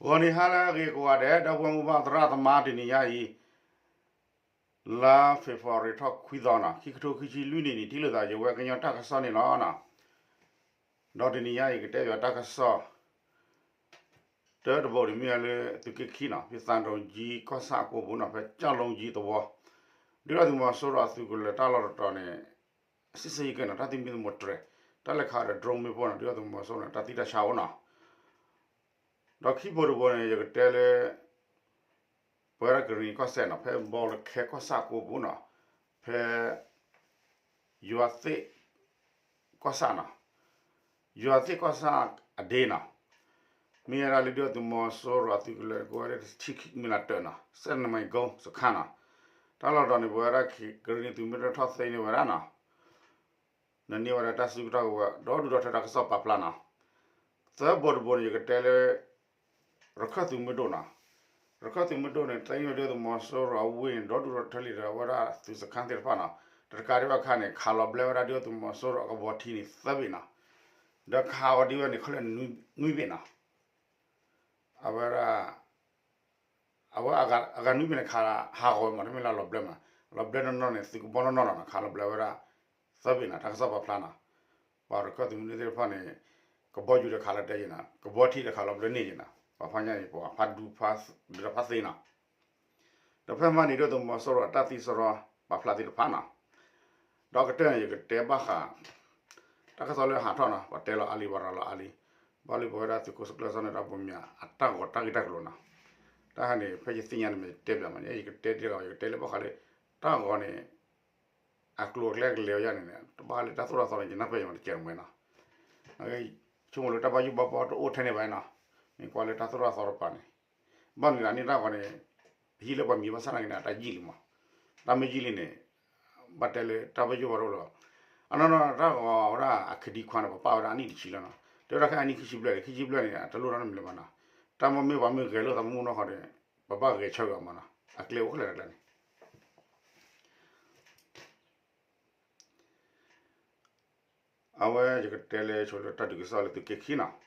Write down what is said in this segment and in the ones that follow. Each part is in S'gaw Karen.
ဂီၤနံၤဟါလၢအဂ့ၤကိးဂၤဒဲး ဒီပုၢ်ဝဲၢ်မိၢ်ပၢ်သရၣ်သမါ တနံၤညါအံၤ လါ February ထီၣ်ခွံသီနီၤ ခံကထိခံဆံလွံၢ်နံၣ်န့ၣ် ထံၣ်လိာ်သးယဝဲကညီတၢ်ကစီၣ်န့ၣ်လီၤ. ဒီးတနံၤညါအံၤကတဲယွၤတၢ်ကစီၣ် တၢတဘိန့ၣ်မ့ၢ်လၢသုးက့ခံနီၤ ဖဲသံတောင်ကြီးကီၢ်ဆၣ်အကိပူၤနီၤ ဖဲကၠီၣ်လိကၠံသဝီ ဒုၣ်ဒါသုးမီၤစိရိၤအသုးကလၢၤတၢ်လီၢ်တတီၤန့ၣ် စံးဆၢယကဲနီၤ တၢ်သမံသမိးတြဲၤ တၢ်လဲၤခးဒီး drone မ့ၣ်ပိၢ်နီၤ ဒုၣ်ဒါသုးမီၤစိရိၤန့ၣ် တၢ်သံတၢ်ဆါအိၣ်နီၤ ဒီးခံဘိတဘိန့ၣ် ယကတဲလၢ ပဝဲဒၣ်ကရံၣ်နံၤကီၢ်စဲၣ်နီၤ ဖဲဘီလၢခဲကီၢ်ဆၣ်အကိပူၤနီၤ ဖဲ ယွၤသ့ၣ် ကီၢ်ဆၣ်နီၤ ယွၤသ့ၣ်ကီၢ်ဆၣ်အဒ့နီၤ မ့ၢ်ဝဲဒၣ်လၢဒုၣ်ဒါသုးမီၤစိရိၤအသုးကလၢၤကိးဝဲဒၣ် တဆံခံမံၤလးတၢၢ်နီၤ စဲၣ်နမံၤကိစခါနီၤ တၢ်လီၢ်တတီၤန့ၣ် ပဝဲဒၣ်ကရံၣ်နံၤသုးမုၢ်ဒိၣ်ထီၣ်သ့န့ၢ်ဝဲဒၣ်နီၤ နန့ၢ်ဝဲဒၣ်တၢ်စုကတၢၢ်ကဝဲၤ ဒီဒူၣ်ဒီထၢတၢ်ကစီၣ်ပာ်ဖျါနီၤ သၢဘိတဘိန့ၣ် ယကတဲလၢ ရခၢၣ်သုးမုၢ်ဒိၣ်နီၤ ရခၢၣ်သုးမုၢ်ဒိၣ်န့ၣ် သ့န့ၢ်ဝဲဒုၣ်ဒါသုးမီၤစိရိၤအဝ့ၢ်န့ၣ် ဒီဒူၣ်ဒီထၢလံဒီးအဝဲဒၣ်သုးစခါသ့ၣ်တဖၣ်နီၤ တကးဒံးဘၣ်အခါန့ၣ် ခးလီၤဘျဲဝဲဒၣ်ဒုၣ်ဒါသုးမီၤစိရိၤအကဘီထံန့ၣ်သၢဘ့ၣ်နီၤ ဒီးခးအီၤဒ်ဝဲန့ၣ် ခီလၢနွံဘ့ၣ်နီၤ အဝဲဒၣ် အဝဲအဂၤနွံဘ့ၣ်န့ၣ် ခးဟးဂီၤဝဲမး တမ့ၢ်လၢလီၤဘျဲမး လီၤဘျဲနီၢ်နီၢ်န့ၣ် သုးကဘီနီၢ်နီၢ်လီၤနီၤ ခးလီၤဘျဲဝဲဒၣ် သၢဘ့ၣ်နီၤ တၢ်ကစီၣ်ပာ်ဖျါနီၤ ပှၤရခၢၣ်သုးမုၢ်ဒိၣ်သ့ၣ်တဖၣ်န့ၣ် ကဘီယူၤဒီးခးလီၤတဲာ်ယဲနီၤ ကဘီထံဒီးခးလီၤဘျဲန့ၢ်ယဲနီၤ ပှၤဖးညါအံၤ ပှၤဖးဒူဖးဒူဒီးဖးသ့နီၤ ဒီးဖဲမဟါန့ၣ် ဒုၣ်ဒါသုးမီၤစိရိၤအတၢ်သံစရီပာ်ဖျါသ့ၣ်တဖၣ်နီၤ ဒီးကတၢၢ်န့ၣ် ယကတဲဘၣ်ဃး တၢ်ကစီၣ်လၢဟးထီၣ်နီၤ ပှၤတဲလီၤအါလံ ပှၤရၤလီၤအါလံ ဘၣ်လၢပဝဲဒၣ်သုးခိၣ်ကျၢၢ်စီၤန့ၣ် တၢ်ဘိမၠးအတၢ်ဂီၤတၢ်ဂ့ၢ်တၢ်ကျိၤနီၤ တၢ်ဟါန့ၣ် ဖဲယသ့ၣ်ညါန့ၣ်မ့ၢ်ယတဲပၠးမး ယကတဲတ့ၢ်လီၤ ယကတဲလၢဘၣ်ဃးလၢ တၢ်ဂီၤန့ၣ် အကျိၤအကျဲကလဲၤဝဲယါန့ၣ်န့ၣ် တဘၣ်လၢတၢ်သိၣ်တၢ်သီန့ၣ် ယနၢ်ပၢၢ်ယမးတကဲးတမှဲၤနီၤ ဆိကမိၣ်လၢတၢ်ဘၣ်ယိၣ်ဘၣ်ဘီတအိၣ်ထဲန့ၣ်ဘၣ်နီၤ မ့ၢ်ကွၢ်လၢတၢ်သိၣ်တၢ်သီတပၤန့ၣ် ဘၣ်မနုၤလဲၣ်န့ၣ် တၢ်ဂီၤန့ၣ် ပဟံးလၢပှၤမံၤဘၣ်ဆၣ်နာ်က့န့ၣ် အတၢ်ယံာ်လံမး တၢ်မ့ၢ်ယံာ်လံန့ၣ် ဘၣ်တဲလၢတၢ်ဘၣ်ယိၣ်ဘၣ်တအိၣ်လၢၤဘၣ် အနီၢ်နီၢ်တၢ်ဂီၤဝဲဒၣ်အခ့ဒံခွါန့ၣ် ပပာ်ဝဲဒၣ်အနံၣ်တဆံလီၤနီၤ တဲဝဲဒၣ်ခဲအနံၣ်ခံဆံဘျဲၣ်န့ၣ် ခံဆံဘျဲၣ်န့ၣ် အတလိၣ်တၢ်နီတမံၤလၢၤဘၣ်နီၤ တၢ်မ့ၢ်မ့ၢ်ပှၤမ့ၢ်ဂဲၤလိာ်သးမူနီၢ်ဃီဒီး ပဘၣ်ဂဲၤဆၢက့ၤအီၤမးနီၤ အကျဲအိၣ်ခဲလၢာ်တကျဲန့ၣ် အဝဲယကတဲလၢဆိလၢတၢ်ဒုးကစီၣ်လၢသုးက့ခံနီၤ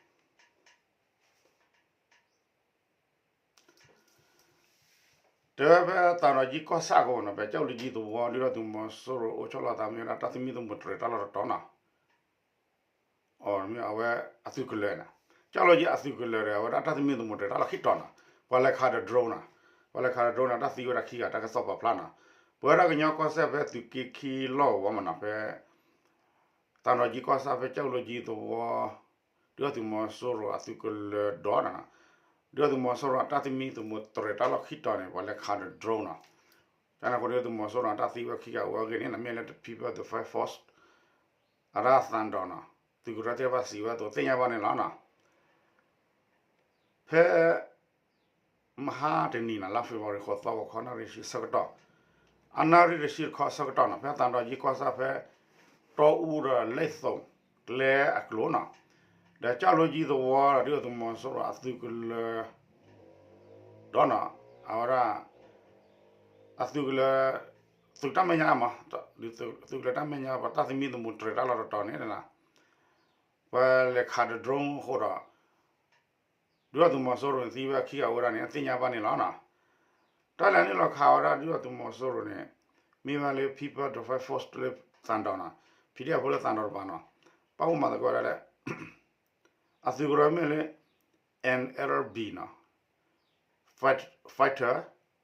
တဲဝဲဖဲသံတောင်ကြီးကီၢ်ဆၣ်အဂီၢ်နီၤ ဖဲကၠီၣ်လူကၠံသဝီ ဒုၣ်ဒါသုးမီၤစိရိၤအိၣ်ဆီလီၤသးမ့ၢ်ဝဲဒၣ်တၢ်သမံသမိးတြဲၤတၢ်လီၢ်တတီၤနီၤ အမ့ၢ်အဝဲအသုးကလၢၤန့ၣ် ကၠီၣ်လူကၠံအသုးကလၢၤဒီး အဝဲဒၣ်တၢ်သမံသမိးတြဲၤတၢ်လီၢ်ခံတီၤနီၤ ပှၤလဲၤခးဒီး drone နီၤ ပှၤလဲၤခးဒီး drone န့ၣ် တၢ်သံဝဲဒၣ်ခံဂၤ တၢ်ကစီၣ်ပာ်ဖျါနီၤ ပဝဲဒၣ်ကညီကီၢ်စဲၣ်ဖဲသုးက့ခံလီၢ်ကဝီၤမးနီၤ ဖဲ သံတောင်ကြီးကီၢ်ဆၣ်ဖဲကၠီၣ်လူကၠံသဝီ ဒုၣ်ဒါသုးမီၤစိရိၤအသုးကလၢၤဒီးနီၤ ဒုၣ်ဒါသုးမီၤစိရိၤအတၢ်သမံသမိးတြဲၤတၢ်လီၢ်ခံတီၤန့ၣ် ပှၤလဲၤခးဒီး drone နီၤ တၢ်န့ၣ်အဃိ ဒုၣ်ဒါသုးမီၤစိရိၤန့ၣ် တၢ်သံဝဲခံဂၤအိၣ်အဂ့ၢ်န့ၣ် မ့ၢ်လၢ People Defence Force အတၢ်သံတီၤနီၤ သုးကရၢသ့ၣ်တဖၣ်စံးဝဲအသိးသ့ၣ်ညါဘၣ်န့ၣ်လီၤနီၤ ဖဲ မဟါတနံၤနီၤ လါ February ဃိးသီ ဂီၤခီနၣ်ရံၣ်ဆံဆၢကတီၢ် အနၣ်ရံၣ်တဆံတခီဆၢကတီၢ်နီၤ ဖဲသံတောင်ကြီးကီၢ်ဆၣ်ဖဲ တီအူဒီးလဲၣ်သိကျဲအကျိၤနီၤ ဒီးကၠီၣ်လူကၠံသဝီဒီး ဒုၣ်ဒါသုးမီၤစိရိၤအသုးကလၢၤ ဒီးနီၤ အဝဲဒၣ် အသုးကလၢၤ သုးတၢ်မဲာ်ညါမး သုးကလၢၤတၢ်မဲာ်ညါ ပှၤတၢ်သမံသမိးတြဲၤတၢ်လီၢ်တတီၤန့ၣ် ပှၤလဲၤခးဒီး drone အဃိဒီး ဒုၣ်ဒါသုးမီၤစိရိၤန့ၣ် သံဝဲခံဂၤဝဲဒၣ်န့ၣ် အသ့ၣ်ညါဘၣ်န့ၣ်လီၤနီၤ. တၢ်လဲၤနုာ်လီၤခးဝဲဒၣ်ဒုၣ်ဒါသုးမီၤစိရိၤန့ၣ် မ့ၢ်ဝဲလၢ People Defence Force လၢသံတောင်နီၤ PDF ဖိလၢသံတောင်တပၤနီၤ ပာ်ဖှိၣ်မၤသကိးဝဲဒၣ်လၢ အသုးကရၢမ့ၢ်လၢ NLB နီၤ Fight- Fighter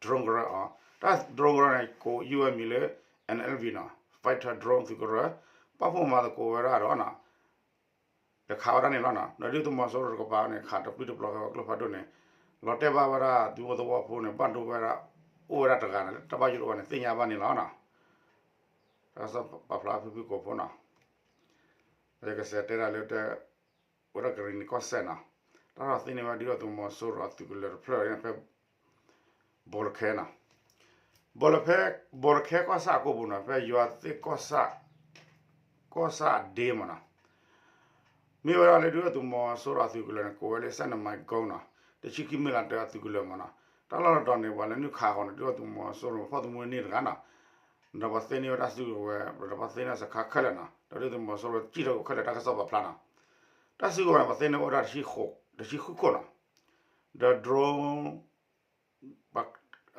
Drone ကရၢအီၤ တၢ် drone ကရၢန့ၣ် ကိးယုၢ်ဝဲမံၤလၢ NLB နီၤ Fighter Drone သုးကရၢ ပာ်ဖှိၣ်မၤသကိးဝဲဒၣ်ဒီးနီၤ ဒီးခးဝဲဒၣ်န့ၣ်လီၤနီၤ. ဒီးဒုၣ်ဒါသုးမီၤစိရိၤတကပၤန့ၣ် ခးတပျုၢ်တပျီၤဖဲပှၤကျိဖးဒိၣ်န့ၣ် လီၤတဲာ်ဘၣ်ဝဲဒၣ်သုးဖိသဝီဖိန့ၣ် ဘၣ်ဒိဝဲဒၣ် အိၣ်ဝဲဒၣ်တဂၤန့ၣ် လၢတၢ်ဘၣ်ယိၣ်တအိၣ်န့ၣ် သ့ၣ်ညါဘၣ်န့ၣ်လီၤနီၤ. တၢ်ကစီၣ်ပာ်ဖျါဖုဖုကိးဖိနီၤ ဒီးယကစးတဲဒၣ်လၢတၢ် ဝဲဒၣ်ကရံၣ်နံၤကီၢ်စဲၣ်နီၤ တၢ်ထီၣ်သ့န့ၢ်ဝဲဒၣ်ဒုၣ်ဒါသုးမီၤစိရိၤအသုးကလၢၤတဖျၢၣ်န့ၣ်ဖဲ ဘီလၢခဲနီၤ ဘီလၢခဲကီၢ်ဆၣ်အကိပူၤနီၤ ဖဲယွၤသ့ၣ်ကီၢ်ဆၣ် ကီၢ်ဆၣ်အဒ့မးနီၤ မ့ၢ်ဝဲဒၣ်လၢဒုၣ်ဒါသုးမီၤစိရိၤအသုးကလၢၤန့ၣ် ကိးဝဲလၢ စဲၣ်နမၤကီနီၤ တဆံခံမံၤလးတၢအသုးကလၢၤမးနီၤ တၢ်လီၢ်တတီၤန့ၣ် ပှၤလဲၤနုာ်ခးဃီၤန့ၣ် ဒုၣ်ဒါသုးမီၤစိရိၤဖီၣ်သမူန့ၢ်တဂၤနီၤ ဒီးပှၤသ့န့ၢ်ဝဲတၢ်စုကဝဲၤ ဒီးပှၤသ့န့ၢ်စခါခဲလၢာ်နီၤ ဒီးဒုၣ်ဒါသုးမီၤစိရိၤစံၣ်ထီၣ်ကီးခဲလၢာ်တၢ်ကစီၣ်ပာ်ဖျါနီၤ တၢ်စုကဝဲၤန့ၣ် ပှၤသ့န့ၢ်အိၣ်ဒၣ်တဆံဃုခိၣ်နီၤ ဒီး drone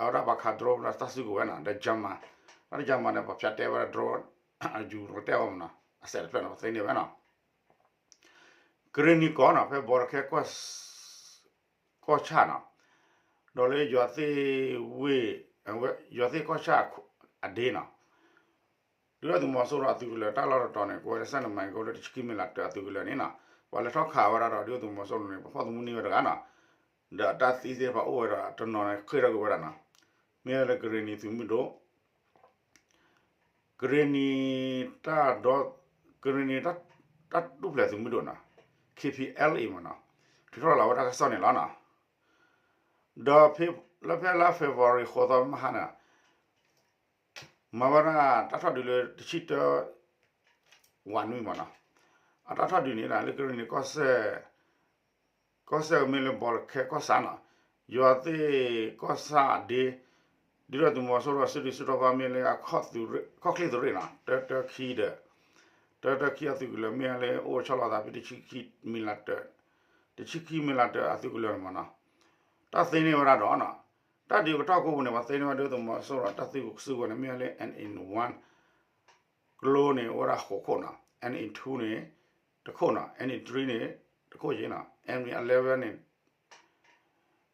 အဝဲဒၣ်ပှၤခး drone တၢ်စုကဝဲၤနီၤ ဒီး Jammer, တၢ် Jammer န့ၣ် ပှၤဖၠးတဲဝဲဒၣ် drone အယူၤတဲအီၤမနီၤ အစဲးတဖျၢၣ်နီၤ ပသ့န့ၢ်ဝဲနီၤ ကရ့ၣ်နံၤကီၢ်နီၤ ဖဲဘီတခဲ ကီၢ်ဆၣ်နီၤ ဒီးလၢယွၤသ့ၣ်ဝ့ၢ် ယွၤသ့ၣ်ကီၢ်ဆၣ်အဒ့နီၤ ဒုၣ်ဒါသုးမီၤစိရိၤအသုးကလၢၤတၢ်လီၢ်တတီၤန့ၣ် ကိးဝဲလၢ စဲၣ်နမၤကီး လၢတဆံခံမံၤလးတၢၤအသုးကလၢၤန့ၣ်နီၤ ပှၤလဲၤထီၣ်ခးဝဲဒၣ်ဒီး ဒုၣ်ဒါသုးမီၤစိရိၤန့ၣ် ပဖီၣ်သမူန့ၢ်ဝဲတဂၤနီၤ ဒီးအတၢ်သံသ့ၣ်တဖၣ်အိၣ်ဝဲဒီးတနီၤန့ၣ် ဃ့ၢ်ထီၣ်ကွံာ်ဝဲဒၣ်နီၤ မ့ၢ်လၢကရ့ၣ်နံၤသုးမုၢ်ဒိၣ် ကရ့ၣ်နံၤတၢ်ဒီ ကရ့ၣ်နံၤတၢ်ထူၣ်ဖျဲးသုးမုၢ်ဒိၣ်နီၤ K P L A မနီၤ ထုးထီၣ်လီၤဝဲဒၣ်ကစီၣ်န့ၣ်လီၤနီၤ ဒီးလၢဖဲလါ February ဃိးသီမဟါန့ၣ် မၤဝဲဒၣ်တၢ်ထီၣ်ဒုးလၢတဆံတၢ ဝးနွံမနီၤ အတၢ်ထီၣ်ဒုးန့ၣ် လၢကရ့ၣ်နံၤကီၢ်စဲၣ် ကီၢ်စဲၣ်မ့ၢ်လၢဘီလၢခဲကီၢ်ဆၣ်နီၤ ယွၤသ့ၣ်ကီၢ်ဆၣ်အဒ့ ဒုၣ်ဒါသုးမီၤစိရိၤအစုဒုၣ်စုတီၤဖါမ့ၢ်လၢ ခီၣ်ချ့ၣ်သုးရ့ၣ်နီၤ တၢတၢခံဒီး တၢတၢခံအသုးကလၢၤမ့ၢ်လၢအိၣ်ဆီလီၤသးဖဲတဆံခံမံၤလးတၢၤ တဆံခံမံၤလးတၢၤအသုးကလၢၤန့ၣ်မနီၤ တၢ်သ့န့ၢ်ဝဲဒၣ်ဒီးနီၤ တၢ်ဒုးကတီၢ်ကိးပူၤန့ၣ် ပှၤသ့န့ၢ်ဝဲဒုၣ်ဒါသုးမီၤစိရိၤတၢ်သုးကဆူၣ်ဝဲန့ၣ် မ့ၢ်လၢ N A one ကျိန့ၣ် အိၣ်ဝဲဒၣ်ဃိးခိၣ်နီၤ N A two န့ၣ် တခိၣ်နီၤ N A three န့ၣ် တခိၣ်ယ့နီၤ N A eleven န့ၣ်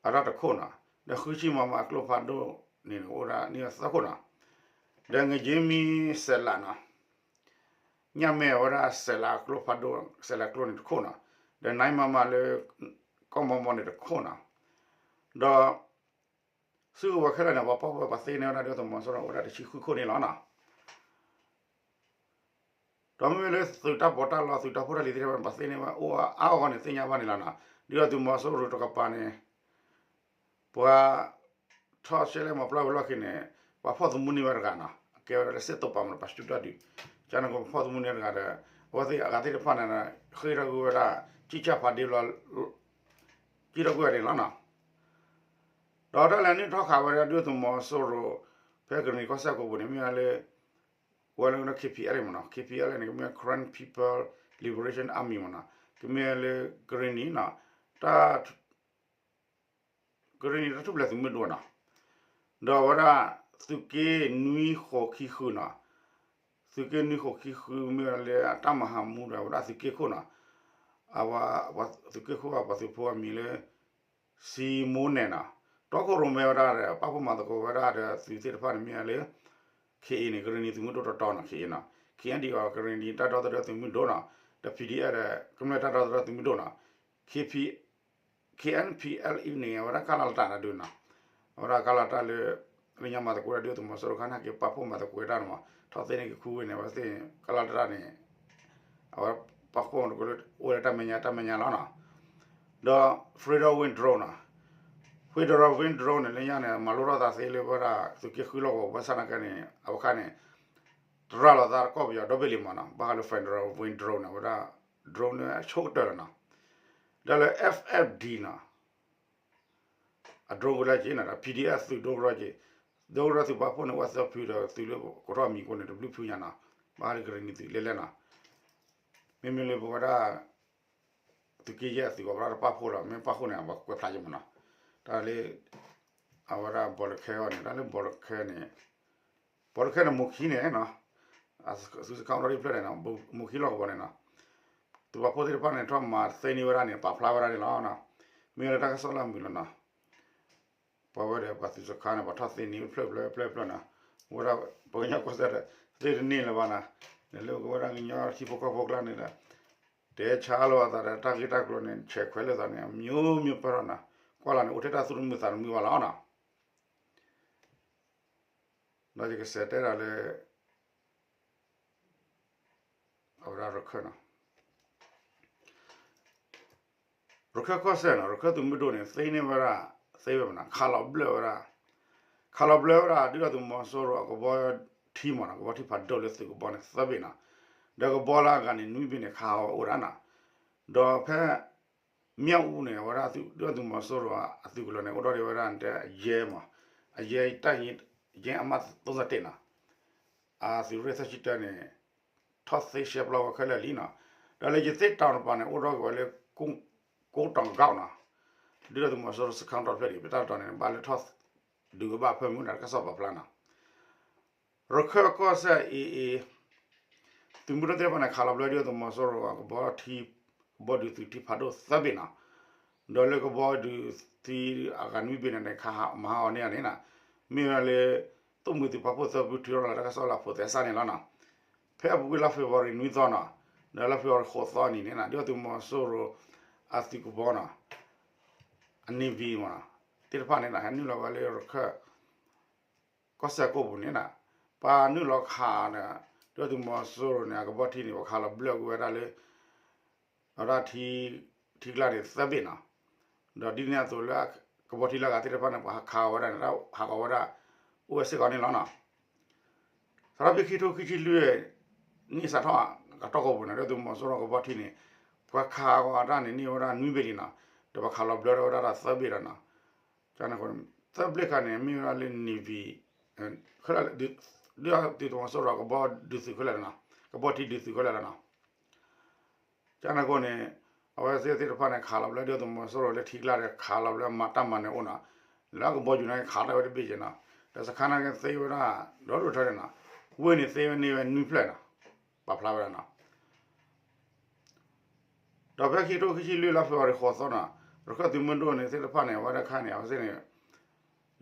အတၢ်တခိၣ်နီၤ ဒီးဃုဆံ မမ အကျိဖးဒိၣ်န့ၣ် အိၣ်ဝဲဒၣ်န့ၢ်သၢခိၣ်နီၤ ဒီး ငက့မံ စဲးလးနီၤ ညၣ်မဲအဝဲဒၣ် စဲးလးအကျိဖးဒိၣ် စဲးလးကျိန့ၣ်တခိၣ်နီၤ ဒီး nine မမ လၢ ကီၢ်မီမီန့ၣ်တခိၣ်နီၤ ဒီး စုကဝဲၤခဲလၢာ်န့ၣ် ပှၤပာ်ဖှိၣ်ဝဲပှၤသ့န့ၢ်ဝဲဒၣ် ဒုၣ်ဒါသုးမီၤစိရိၤအိၣ်ဝဲဒၣ်တဆံဃုခိၣ်န့ၣ်လီၤနီၤ ဒီးမ့မ့ၢ်လၢသုးတၢ်ပီးတၢ်လီ သုးတၢ်ဖိတၢ်လံၤသ့ၣ်တဖၣ်န့ၣ် ပှၤသ့န့ၢ်ဝဲအိၣ်အါအါဂီၢ်ဂီၢ်န့ၣ် သ့ၣ်ညါဘၣ်န့ၣ်လီၤနီၤ ဒုၣ်ဒါသုးမီၤစိရိၤတကပၤန့ၣ် ပှၤ ထီၣ်ရှဲလဲၣ်မၤပျီဝဲလီၢ်ခံန့ၣ် ပှၤဖီၣ်သမူန့ၢ်ဝဲတဂၤနီၤ အကဲဝဲဒၣ်လၢစ့ၣ်တိၢ်ပာ်မး ပှၤစတူၢ်တၢ်ဒုး ကန့ၣ်ကပှၤဖီၣ်သမူန့ၢ်တဂၤဒီး အဝဲသ့ၣ်အဂၤသ့ၣ်တဖၣ်န့ၣ် ဃ့ၢ်ထီၣ်ကွံာ်ဝဲဒၣ် ကံၢ်ကၢ်ဖးဒ့ဘျီ ကံၢ်ထီၣ်ကွံာ်ဝဲန့ၣ်လီၤနီၤ ဒီးတၢ်လဲၤနုာ်ထီၣ်ခးဝဲဒၣ်ဒုၣ်ဒါသုးမီၤစိရိၤ ဖဲကရ့ၣ်နံၤကီၢ်စဲၣ်ကိးပူၤန့ၣ် မ့ၢ်ဝဲလၢ ဝဲလၢ K P L A မနီၤ K P L A န့ၣ် ကမ့ၢ် Karen People Liberation Army မနီၤ ကမ့ၢ်လၢကရ့ၣ်နံၤနီၤ တၢ် ကရ့ၣ်နံၤတၢ်ထူၣ်ဖျဲးသုးမုၢ်ဒိၣ်နီၤ ဒီးအဝဲဒၣ် သုးက့နွံဃိးခံဃုနီၤ သုးက့နွံဃိးခံဃု မ့ၢ်ဝဲလၢအတၢ်မၤဟးမူဒီး အဝဲဒၣ်သုးက့ခိၣ်နီၤ အဝဲ သုးက့ခိၣ်အပှၤသုးဖိအမံၤလၢ စံမိၣ်နဲၣ်နီၤ တီခိၣ်ရိၣ်မဲဝဲဒၣ်ဒီး ပာ်ဖှိၣ်မၤသကိးဝဲဒၣ်ဒီးသုးသ့ၣ်တဖၣ်န့ၣ် မ့ၢ်လၢ ခ့အ့န့ၣ် ကရ့ၣ်နံၤသုးမုၢ်ဒိၣ်တီတီနီၤ ခ့အ့နီၤ ခ့အ့ဒီး ကရ့ၣ်နံၤတၢ်ဒီသဒၢသုးမုၢ်ဒိၣ်နီၤ ဒီး P D F ဒီး ကမျၢၢ်တၢ်ဒီသဒၢသုးမုၢ်ဒိၣ်နီၤ K P K N P L E န့ၣ် အဝဲဒၣ်ကၢ်လီၤတၢ်တၢ်ဒုးနီၤ အဝဲဒၣ်ကၢ်လီၤတၢ်လၢ လၢညါမၤသကိးတၢ်ဒုၣ်ဒါသုးမီၤစိရိၤခါန့ၣ် က့ၤပာ်ဖှိၣ်မၤသကိးတၢ်န့ၣ်မး ထီၣ်သ့န့ၢ်က့ၤခူဝ့ၢ်န့ၣ် အဝဲသ့ၣ်ကၢ်လီၤတၢ်န့ၣ် အဝဲပာ်ဖှိၣ်မၤသကိးလၢ အိၣ်လၢတၢ်မဲာ်ညါတၢ်မဲာ်ညါလီၤနီၤ ဒီး Federal Wing Drone နီၤ Federal Wing Drone န့ၣ် လၢညါန့ၣ် မၤလိထီၣ်သးသ့လၢဝဲဒၣ် သုးက့ဃုလီၢ်ကဝီၤ ဘၣ်ဆၣ်နာ်က့န့ၣ် အဝဲခါန့ၣ် တရၣ်လီၤသးတကီၢ်ပယီၤဒီဘ့ၣ်လံမးနီၤ ဘၣ်ဃးလၢ Federal Wing Drone န့ၣ် အဝဲဒၣ် drone န့ၣ်အဆိကတၢၢ်လီၤနီၤ ဒီးလၢ F F D နီၤ အ drone ကလၢက့ၤနီၤ ဒီး P D F သုး drone ကလၢက့ၤ drone ကလၢသုးပာ်ဖှိၣ်န့ၣ် အိၣ်သၢဖုဒီးသုးလၢကထီၣ်မံၤကိးန့ၣ် တဘျုးဖုညါနီၤ ဘၣ်ဃးလၢကရ့ၣ်နံၤသုးလဲၣ်လဲၣ်နီၤ မ့မ့ၢ်လၢပဝဲဒၣ် သုးက့ယဲၢ်အသုးကီး ပှၤတပာ်ဖှိၣ်လီၤ မ့ၢ်ပာ်ဖှိၣ်န့ၣ် ပှၤကွဲးဖျါယဲၢ်မးနီၤ တၢ်လၢ အဝဲဒၣ်ဘီလၢခဲအံၤန့ၣ် တၢ်လၢဘီလၢခဲန့ၣ် ဘီလၢခဲန့ၣ် မိၢ်ခံန့ၣ်နီၤ သုးစခါရီၣ်ဒံၣ်ဖျၢၣ်န့ၣ်နီၤ မိၢ်ခံလီၢ်ကဝီၤန့ၣ်နီၤ သုးပာ်ဖှိၣ်သ့ၣ်တဖၣ်န့ၣ် ထီၣ်မၤသ့န့ၢ်ဝဲဒၣ်န့ၣ် ပာ်ဖျါဝဲဒၣ်န့ၣ်လီၤနီၤ မ့ၢ်ဝဲဒၣ်တၢ်ကစီၣ်လၢအမုာ်လီၤနီၤ ပှၤဝဲဒီးပှၤသုးစခါန့ၣ် ပှၤထီၣ်သ့န့ၢ်ဖျၢၣ်ဖျၢၣ်ဖျၢၣ်နီၤ ဝဲဒၣ်ပှၤကညီကီၢ်စဲၣ်ဒီး သ့တန့ၢ်လၢၤဘၣ်နီၤ လၢကဝဲဒၣ်ကညီထံဖိကီၢ်ဖိကျါန့ၣ်ဒီး တဲဆါလိာ်အသးဒီးတၢ်ဂ့ၢ်တၢ်ကျိၤန့ၣ် ဆဲးခွဲးလိာ်သးန့ၣ် အမျိုးမျိုးပဲဒီးနီၤ ကွၢ်လီၤန့ၣ် အိၣ်ထဲတၢ်သူၣ်တမုာ်သးတမုာ်ဘၣ်လီၤနီၤ ဒီးယကစးတဲဒၣ်လၢ အဝဲဒၣ်ရခၢၣ်နီၤ ရခၢၣ်ကီၢ်စဲၣ်နီၤ ရခၢၣ်သုးမုၢ်ဒိၣ်န့ၣ် သ့န့ၢ်ဝဲဒၣ် သ့ဝဲမနီၤ ခးလီၤဘျၢၣ်ဝဲဒၣ် ခးလီၤဘျၢၣ်ဝဲဒၣ် ဒုၣ်ဒါသုးမီၤစိရိၤအကဘီထံမနီၤ ကဘီထံဖးဒိၣ်လၢသုးကဘီန့ၣ် သၢဘ့ၣ်နီၤ ဒီးကဘီလၢအဂၤန့ၣ် နွံဘ့ၣ်န့ၣ် ခးဝဲအိၣ်ဒၣ်နီၤ ဒီးဖဲ မၠၣ်အူန့ၣ် အဝဲဒၣ်ဒုၣ်ဒါသုးမီၤစိရိၤအသုးကလၢၤန့ၣ် အိၣ်ဒီးဝဲဒၣ်တဲအယဲၢ်မး အယဲၢ်တၢ်ယဲၢ်အမး သုံးဆယ့်တစ်နီၤ အသုးရ့ၣ်သၢဆံတၢန့ၣ် ထီၣ်သ့ရှဲပျီဝဲခဲလၢာ်လံနီၤ ဒီးလၢယသ့ၣ်တီၤတပၤန့ၣ် အိၣ်ဒီးက့ၤဝဲလၢ ကိးတီၤကီၢ်နီၤ ဒုၣ်ဒါသုးမီၤစိရိၤစခါတီတဖျၢၣ်ဒံး ပတၢ်တတီၤန့ၣ် ဘၣ်လဲၤထီၣ်ဒုးကဘၣ်ဖၢမုၢ်ဒၣ်တၢ်ကစီၣ်ပာ်ဖျါနီၤ. ရခၢၣ်ကီၢ်စဲၣ် AA သုးမုၢ်ဒိၣ်သ့ၣ်တဖၣ်န့ၣ် ခးလီၤဘျၢဒုၣ်ဒါသုးမီၤစိရိၤအကဘီထံ ကဘီဒုးသုးထံဖးဒိၣ်သၢဘ့ၣ်နီၤ. ဒီးလၢကဘီဒုးသုးအဂၤနွံဘ့ၣ်န့ၣ် ခးမၤဟးဂီၤန့ၢ်အီၤန့ၣ်နီၤ, မ့ၢ်ဝဲဒၣ်လၢ သိၣ်မှံၤသုးပာ်ဖှိၣ်သၢဖုထုးထီၣ်လီၤတၢ်ကစီၣ်လၢအဖိးသဲစးန့ၣ်လီၤနီၤ. ဖဲအပူၤကွံာ်လါဖ့ၤဘြူၤအါရံၤနွံသီနီၤ, ဒီးလါဖ့ၤဘြူၤအါရံၤဃိးသီအနံၤန့ၣ်နီၤ ဒုၣ်ဒါသုးမီၤစိရိၤအသုးကဘီနီၤ အ Navy မ့ၢ်နီၤ သ့ၣ်တဖၣ်န့ၣ်နီၤ ဟဲနုာ်လီၤဝဲလၢရခၢၣ် ကီၢ်စဲၣ်ကိၣ်ပူၤန့ၣ်နီၤ, ပှၤနုာ်လီၤခးဒီး ဒုၣ်ဒါသုးမီၤစိရိၤန့ၣ် အကဘီထံန့ၣ် ပှၤခးလီၤဘျၢကွံာ်ဝဲဒၣ်လၢ အဝဲဒၣ် ထံကျါန့ၣ်သၢဘ့ၣ်နီၤ, ဒီးဒ်န့ၣ်အသိးလၢ ကဘီထံလၢအဂၤသ့ၣ်တဖၣ်န့ၣ် ပှၤဟးခးအီၤဝဲဒၣ်န့ၣ် ဟးဂီၤဝဲဒၣ် အိၣ်ဝဲစ့ၢ်ကီးန့ၣ်လီၤနီၤ. စးထီၣ်ဖဲခံထိခံဆံလွံၢ် နံၣ်စးထီၣ်အကတီၢ်ကိာ်ပူၤန့ၣ် ဒုၣ်ဒါသုးမီၤစိရိၤကဘီထံန့ၣ် ပှၤခးအီၤအတၢ်န့ၣ်န့ၢ်ဝဲဒၣ်နွံဘ့ၣ်လံနီၤ, ဒီးပှၤခးလီၤဘျၢထီၣ်ဝဲဒၣ်ဒီးသၢဘ့ၣ်ဒီးနီၤ, န့ၣ် သၢဘ့ၣ်ခါန့ၣ် မ့ၢ်ဝဲဒၣ်လၢ Navy ဒုၣ်ဒါသုးမီၤစိရိၤကဘီဒုးသုးခဲလၢာ်နီၤ, ကဘီထံဒုးသုးခဲလၢာ်လီၤနီၤ. န့ၣ်အဃိန့ၣ် အဝဲသ့ၣ်သ့ၣ်တဖၣ်န့ၣ် ခးလီၤဘျၢဒုၣ်ဒါသုးမီၤစိရိၤလၢထံကျါဒီး ခးလီၤဘျၢမၤတၢ်မၤနၢၤအိၣ်နီၤ, လၢကဘီယူၤန့ၣ် ခးတၢ်ဝဲတဘ့ၣ်က့နီၤ, ဒီးစခါနာ်က့သ့ဝဲဒၣ် ဒီဒိၣ်ထၢန့ၣ်နီၤ, ဝ့ၢ်န့ၣ်သ့ဝဲန့ၢ်ဝဲနွံဖျၢၣ်နီၤ, ပာ်ဖျါဝဲဒၣ်နီၤ. ဒီးဖဲခံကထိခံဆံလွံၢ်လါဖ့ၤဘြူၤအါရံၤဃိးသီနီၤ, ရခၢၣ်သုးမုၢ်ဒိၣ်န့ၣ်သ့ၣ်တဖၣ်န့ၣ် အဝဲဒၣ်ခါန့ၣ် အဝဲသ့ၣ်န့ၣ်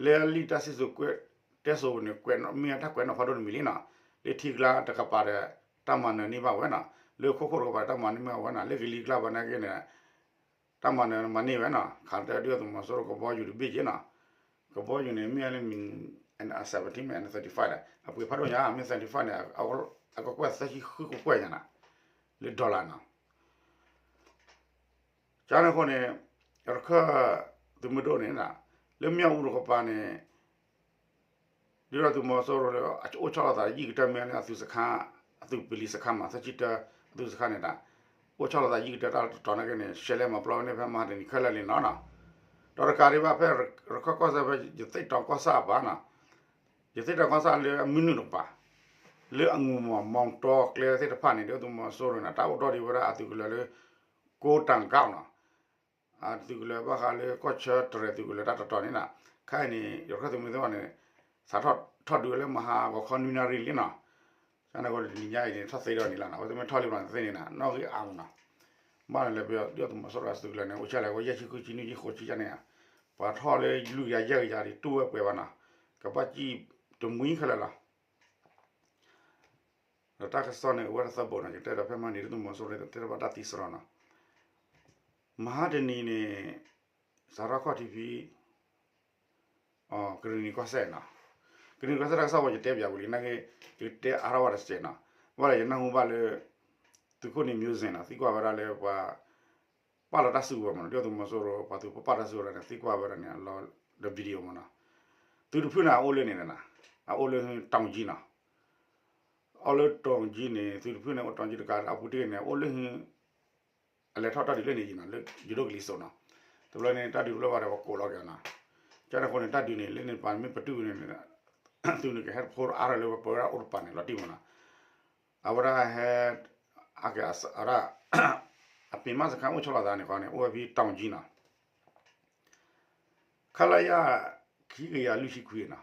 လၢလံာ်တၢ်စံၣ်စိၤကွဲးတဲစိၤန့ၣ် ကွဲးမ့ၢ်တၢ်ကွဲးနီၣ်ဖးဒိၣ်တမံၤလံနီၤ, လၢထံကျါတကပၤဒီး တၢ်မၤနၢၤန့ၢ်ဘၣ်ဝဲနီၤ, လၢခိခိၣ်တကပၤဒီး တၢ်မၤနၢၤန့ၢ်ဘၣ်ဝဲနီၤ, လၢကလံၤကျါဘၣ်နာ်က့န့ၣ် တၢ်မၤနၢၤမၤန့ၢ်ဝဲနီၤ, ခးလီၤတဲဒုၣ်ဒါသုးမီၤစိရိၤကဘီယူၤတဘ့ၣ်က့နီၤ, ကဘီယူၤန့ၣ် မ့ၢ်လၢ Mi သၢၣ်တံၢ် မ့ၢ် သၢၣ်တံၢ်ဖးဒိၣ်ညါ မ့ၢ် သၢၣ်တံၢ်ဖးဒိၣ်န့ၣ် အကကွဲၢ်သၢဆံဃုကကွဲၢ်ညါနီၤ, လၢ dollar နီၤ. န့ၣ်အဃိန့ၣ် ရခၢၣ်သုးမုၢ်ဒိၣ်န့ၣ် လၢမၠၣ်အူတကပၤန့ၣ် ဒုၣ်ဒါသုးမီၤစိရိၤလၢအအိၣ်ဆီလီၤသးယံာ်ကတၢၢ်မ့ၢ်လၢအသုးစခါ, အသုးပလံၤစခါမး သၢဆံတၢ အသုးစခါန့ၣ်ဒီး အိၣ်ဆီလီၤသးယံာ်ကတၢၢ်တၢ်တတီၤနာ်က့န့ၣ် ရှဲလဲမၤပျီဝဲန့ၣ်ဖဲမဟါတနံၤခဲလၢာ်လံနီၤ. ဒီးတကးဒံးဘၣ်ဖဲရခၢၣ်ကီၢ်စဲၣ်ဖဲ ယသ့ၣ်တီၤကီၢ်ဆၣ်အပၤနီၤ, ယသ့ၣ်တီၤကီၢ်ဆၣ်လၢအမုၢ်နုာ်တကပၤ လၢအငူးမီၢ်မီၢ်တီကျဲသ့ၣ်တဖၣ်န့ၣ် ဒုၣ်ဒါသုးမီၤစိရိၤန့ၣ် တၢ်အိၣ်ထီၣ်ဒံးဝဲဒၣ်အသုးကလၢၤလၢ ကိးတၢ်ကီနီၤ, အသုးကလၢၤဘၣ်ဃးလၢကီၢ်ဆၢတရဲၣ်သုးကလၢၤတၢ်တတီၤန့ၣ်နီၤ, ခဲအံၤန့ၣ် ရခၢၣ်သုးမုၢ်သ့ၣ်တဖၣ်န့ၣ် စးထီၣ်ထီၣ်ဒုးဝဲလၢမဟါဂီၤခီနွံနၣ်ရံၣ်လံနီၤ. န့ၣ်အဃိတနံၤညါအံၤန့ၣ် ထီၣ်သ့ဒီးန့ၣ်လီၤနီၤ, အဝဲသ့ၣ်မ့ၢ်ထီၣ်လံဘျီန့ၣ်သ့န့ၣ်နီၤ နီၣ်ဂံၢ်အါမးနီၤ, ဘၣ်န့ၣ်လၢပယီၤဒုၣ်ဒါသုးမီၤစိရိၤအသုးကလၢၤန့ၣ် အိၣ်ဆံးလဲၣ် ဝဲယဲၢ်ဆံဃုဆံနွံဆံဃိးဆံယဲၢ်န့ၣ်, ပှၤထီၣ်လၢလွံၢ်ကယၤယဲၢ်ကယၤဒံးတူၢ်ဝဲပှဲၤဘၣ်နီၤ, ကဘၣ်စံၣ်တမှံခဲလၢာ်လီၤ. ဒီးတၢ်ကစီၣ်န့ၣ် အိၣ်ဝဲဒၣ်သၢဘိနီၤ, ယတဲဒီးဖဲမဟါန့ၣ် ဒုၣ်ဒါသုးမီၤစိရိၤတဲတဘၣ်တၢ်သံစရီနီၤ, မဟါတနံၤန့ၣ် စးထီၣ်ခီၣ်ထံးဖဲ ကရံၣ်နံၤကီၢ်စဲၣ်နီၤ, ကရံၣ်နံၤကီၢ်စဲၣ်တၢ်ကစီၣ်ဝဲ ယတဲပၠးဝံၤလံနာ်က့, ယတဲအါထီၣ်ဝဲတစဲးနီၤ, ဘၣ်လၢယနၢ်ဟူဘၣ်လၢ သုးခိၣ်နံၤမၠိစ့ၣ်နီၤ သံကွၢ်ဝဲဒၣ်လၢပှၤ ပာ်လီၤတၢ်စုကဝဲၤမးနီၤ, ဒုၣ်ဒါသုးမီၤစိရိၤ ပှၤသုးဖိပာ်တၢ်စုကဝဲၤန့ၣ် သံကွၢ်ဝဲဒၣ်န့ၣ် အလီၢ်ဒီး video မးနီၤ, သုးတဖုန့ၣ် အအိၣ်လၢန့ၣ်နီၤ, အအိၣ်လၢ တောင်ကြီး နီၤ, အိၣ်လၢ တောင်ကြီး န့ၣ် သုးတဖုန့ၣ် အိၣ် တောင်ကြီး တကး အပူၤတ့ၢ်န့ၣ် အိၣ်လၢ အလဲၤထီၣ်တၢ်ဒုးလၢန့ၣ်ယံၤနီၤ လၢယဒိၣ်ကလံၤစိးနီၤ, တဘျီန့ၣ် တၢ်ဒုးတဘျီဘၣ်ဒီး ပှၤကိးလီၤက့ၤနီၤ, ကန့ၣ်အဃိန့ၣ် တၢ်ဒုးန့ၣ် လၢန့ၣ်ပၤမ့ၢ်ပတုာ်န့ၣ် သုးန့ၣ်ကဟဲတဖိအါထီၣ်လၢပဝဲဒၣ်အိၣ်တပၤန့ၣ် လီၤတံၢ်မးနီၤ, အဝဲဒၣ်ဟဲ အကဲအဝဲဒၣ် အပ့ၤမးစခါအိၣ်ဆီလီၤသးန့ၣ်ဃီန့ၣ် အိၣ်ဝဲဖဲ တောင်ကြီး နီၤ ခလရ ခံကယၤလွံၢ်ဆံခွံနီၤ,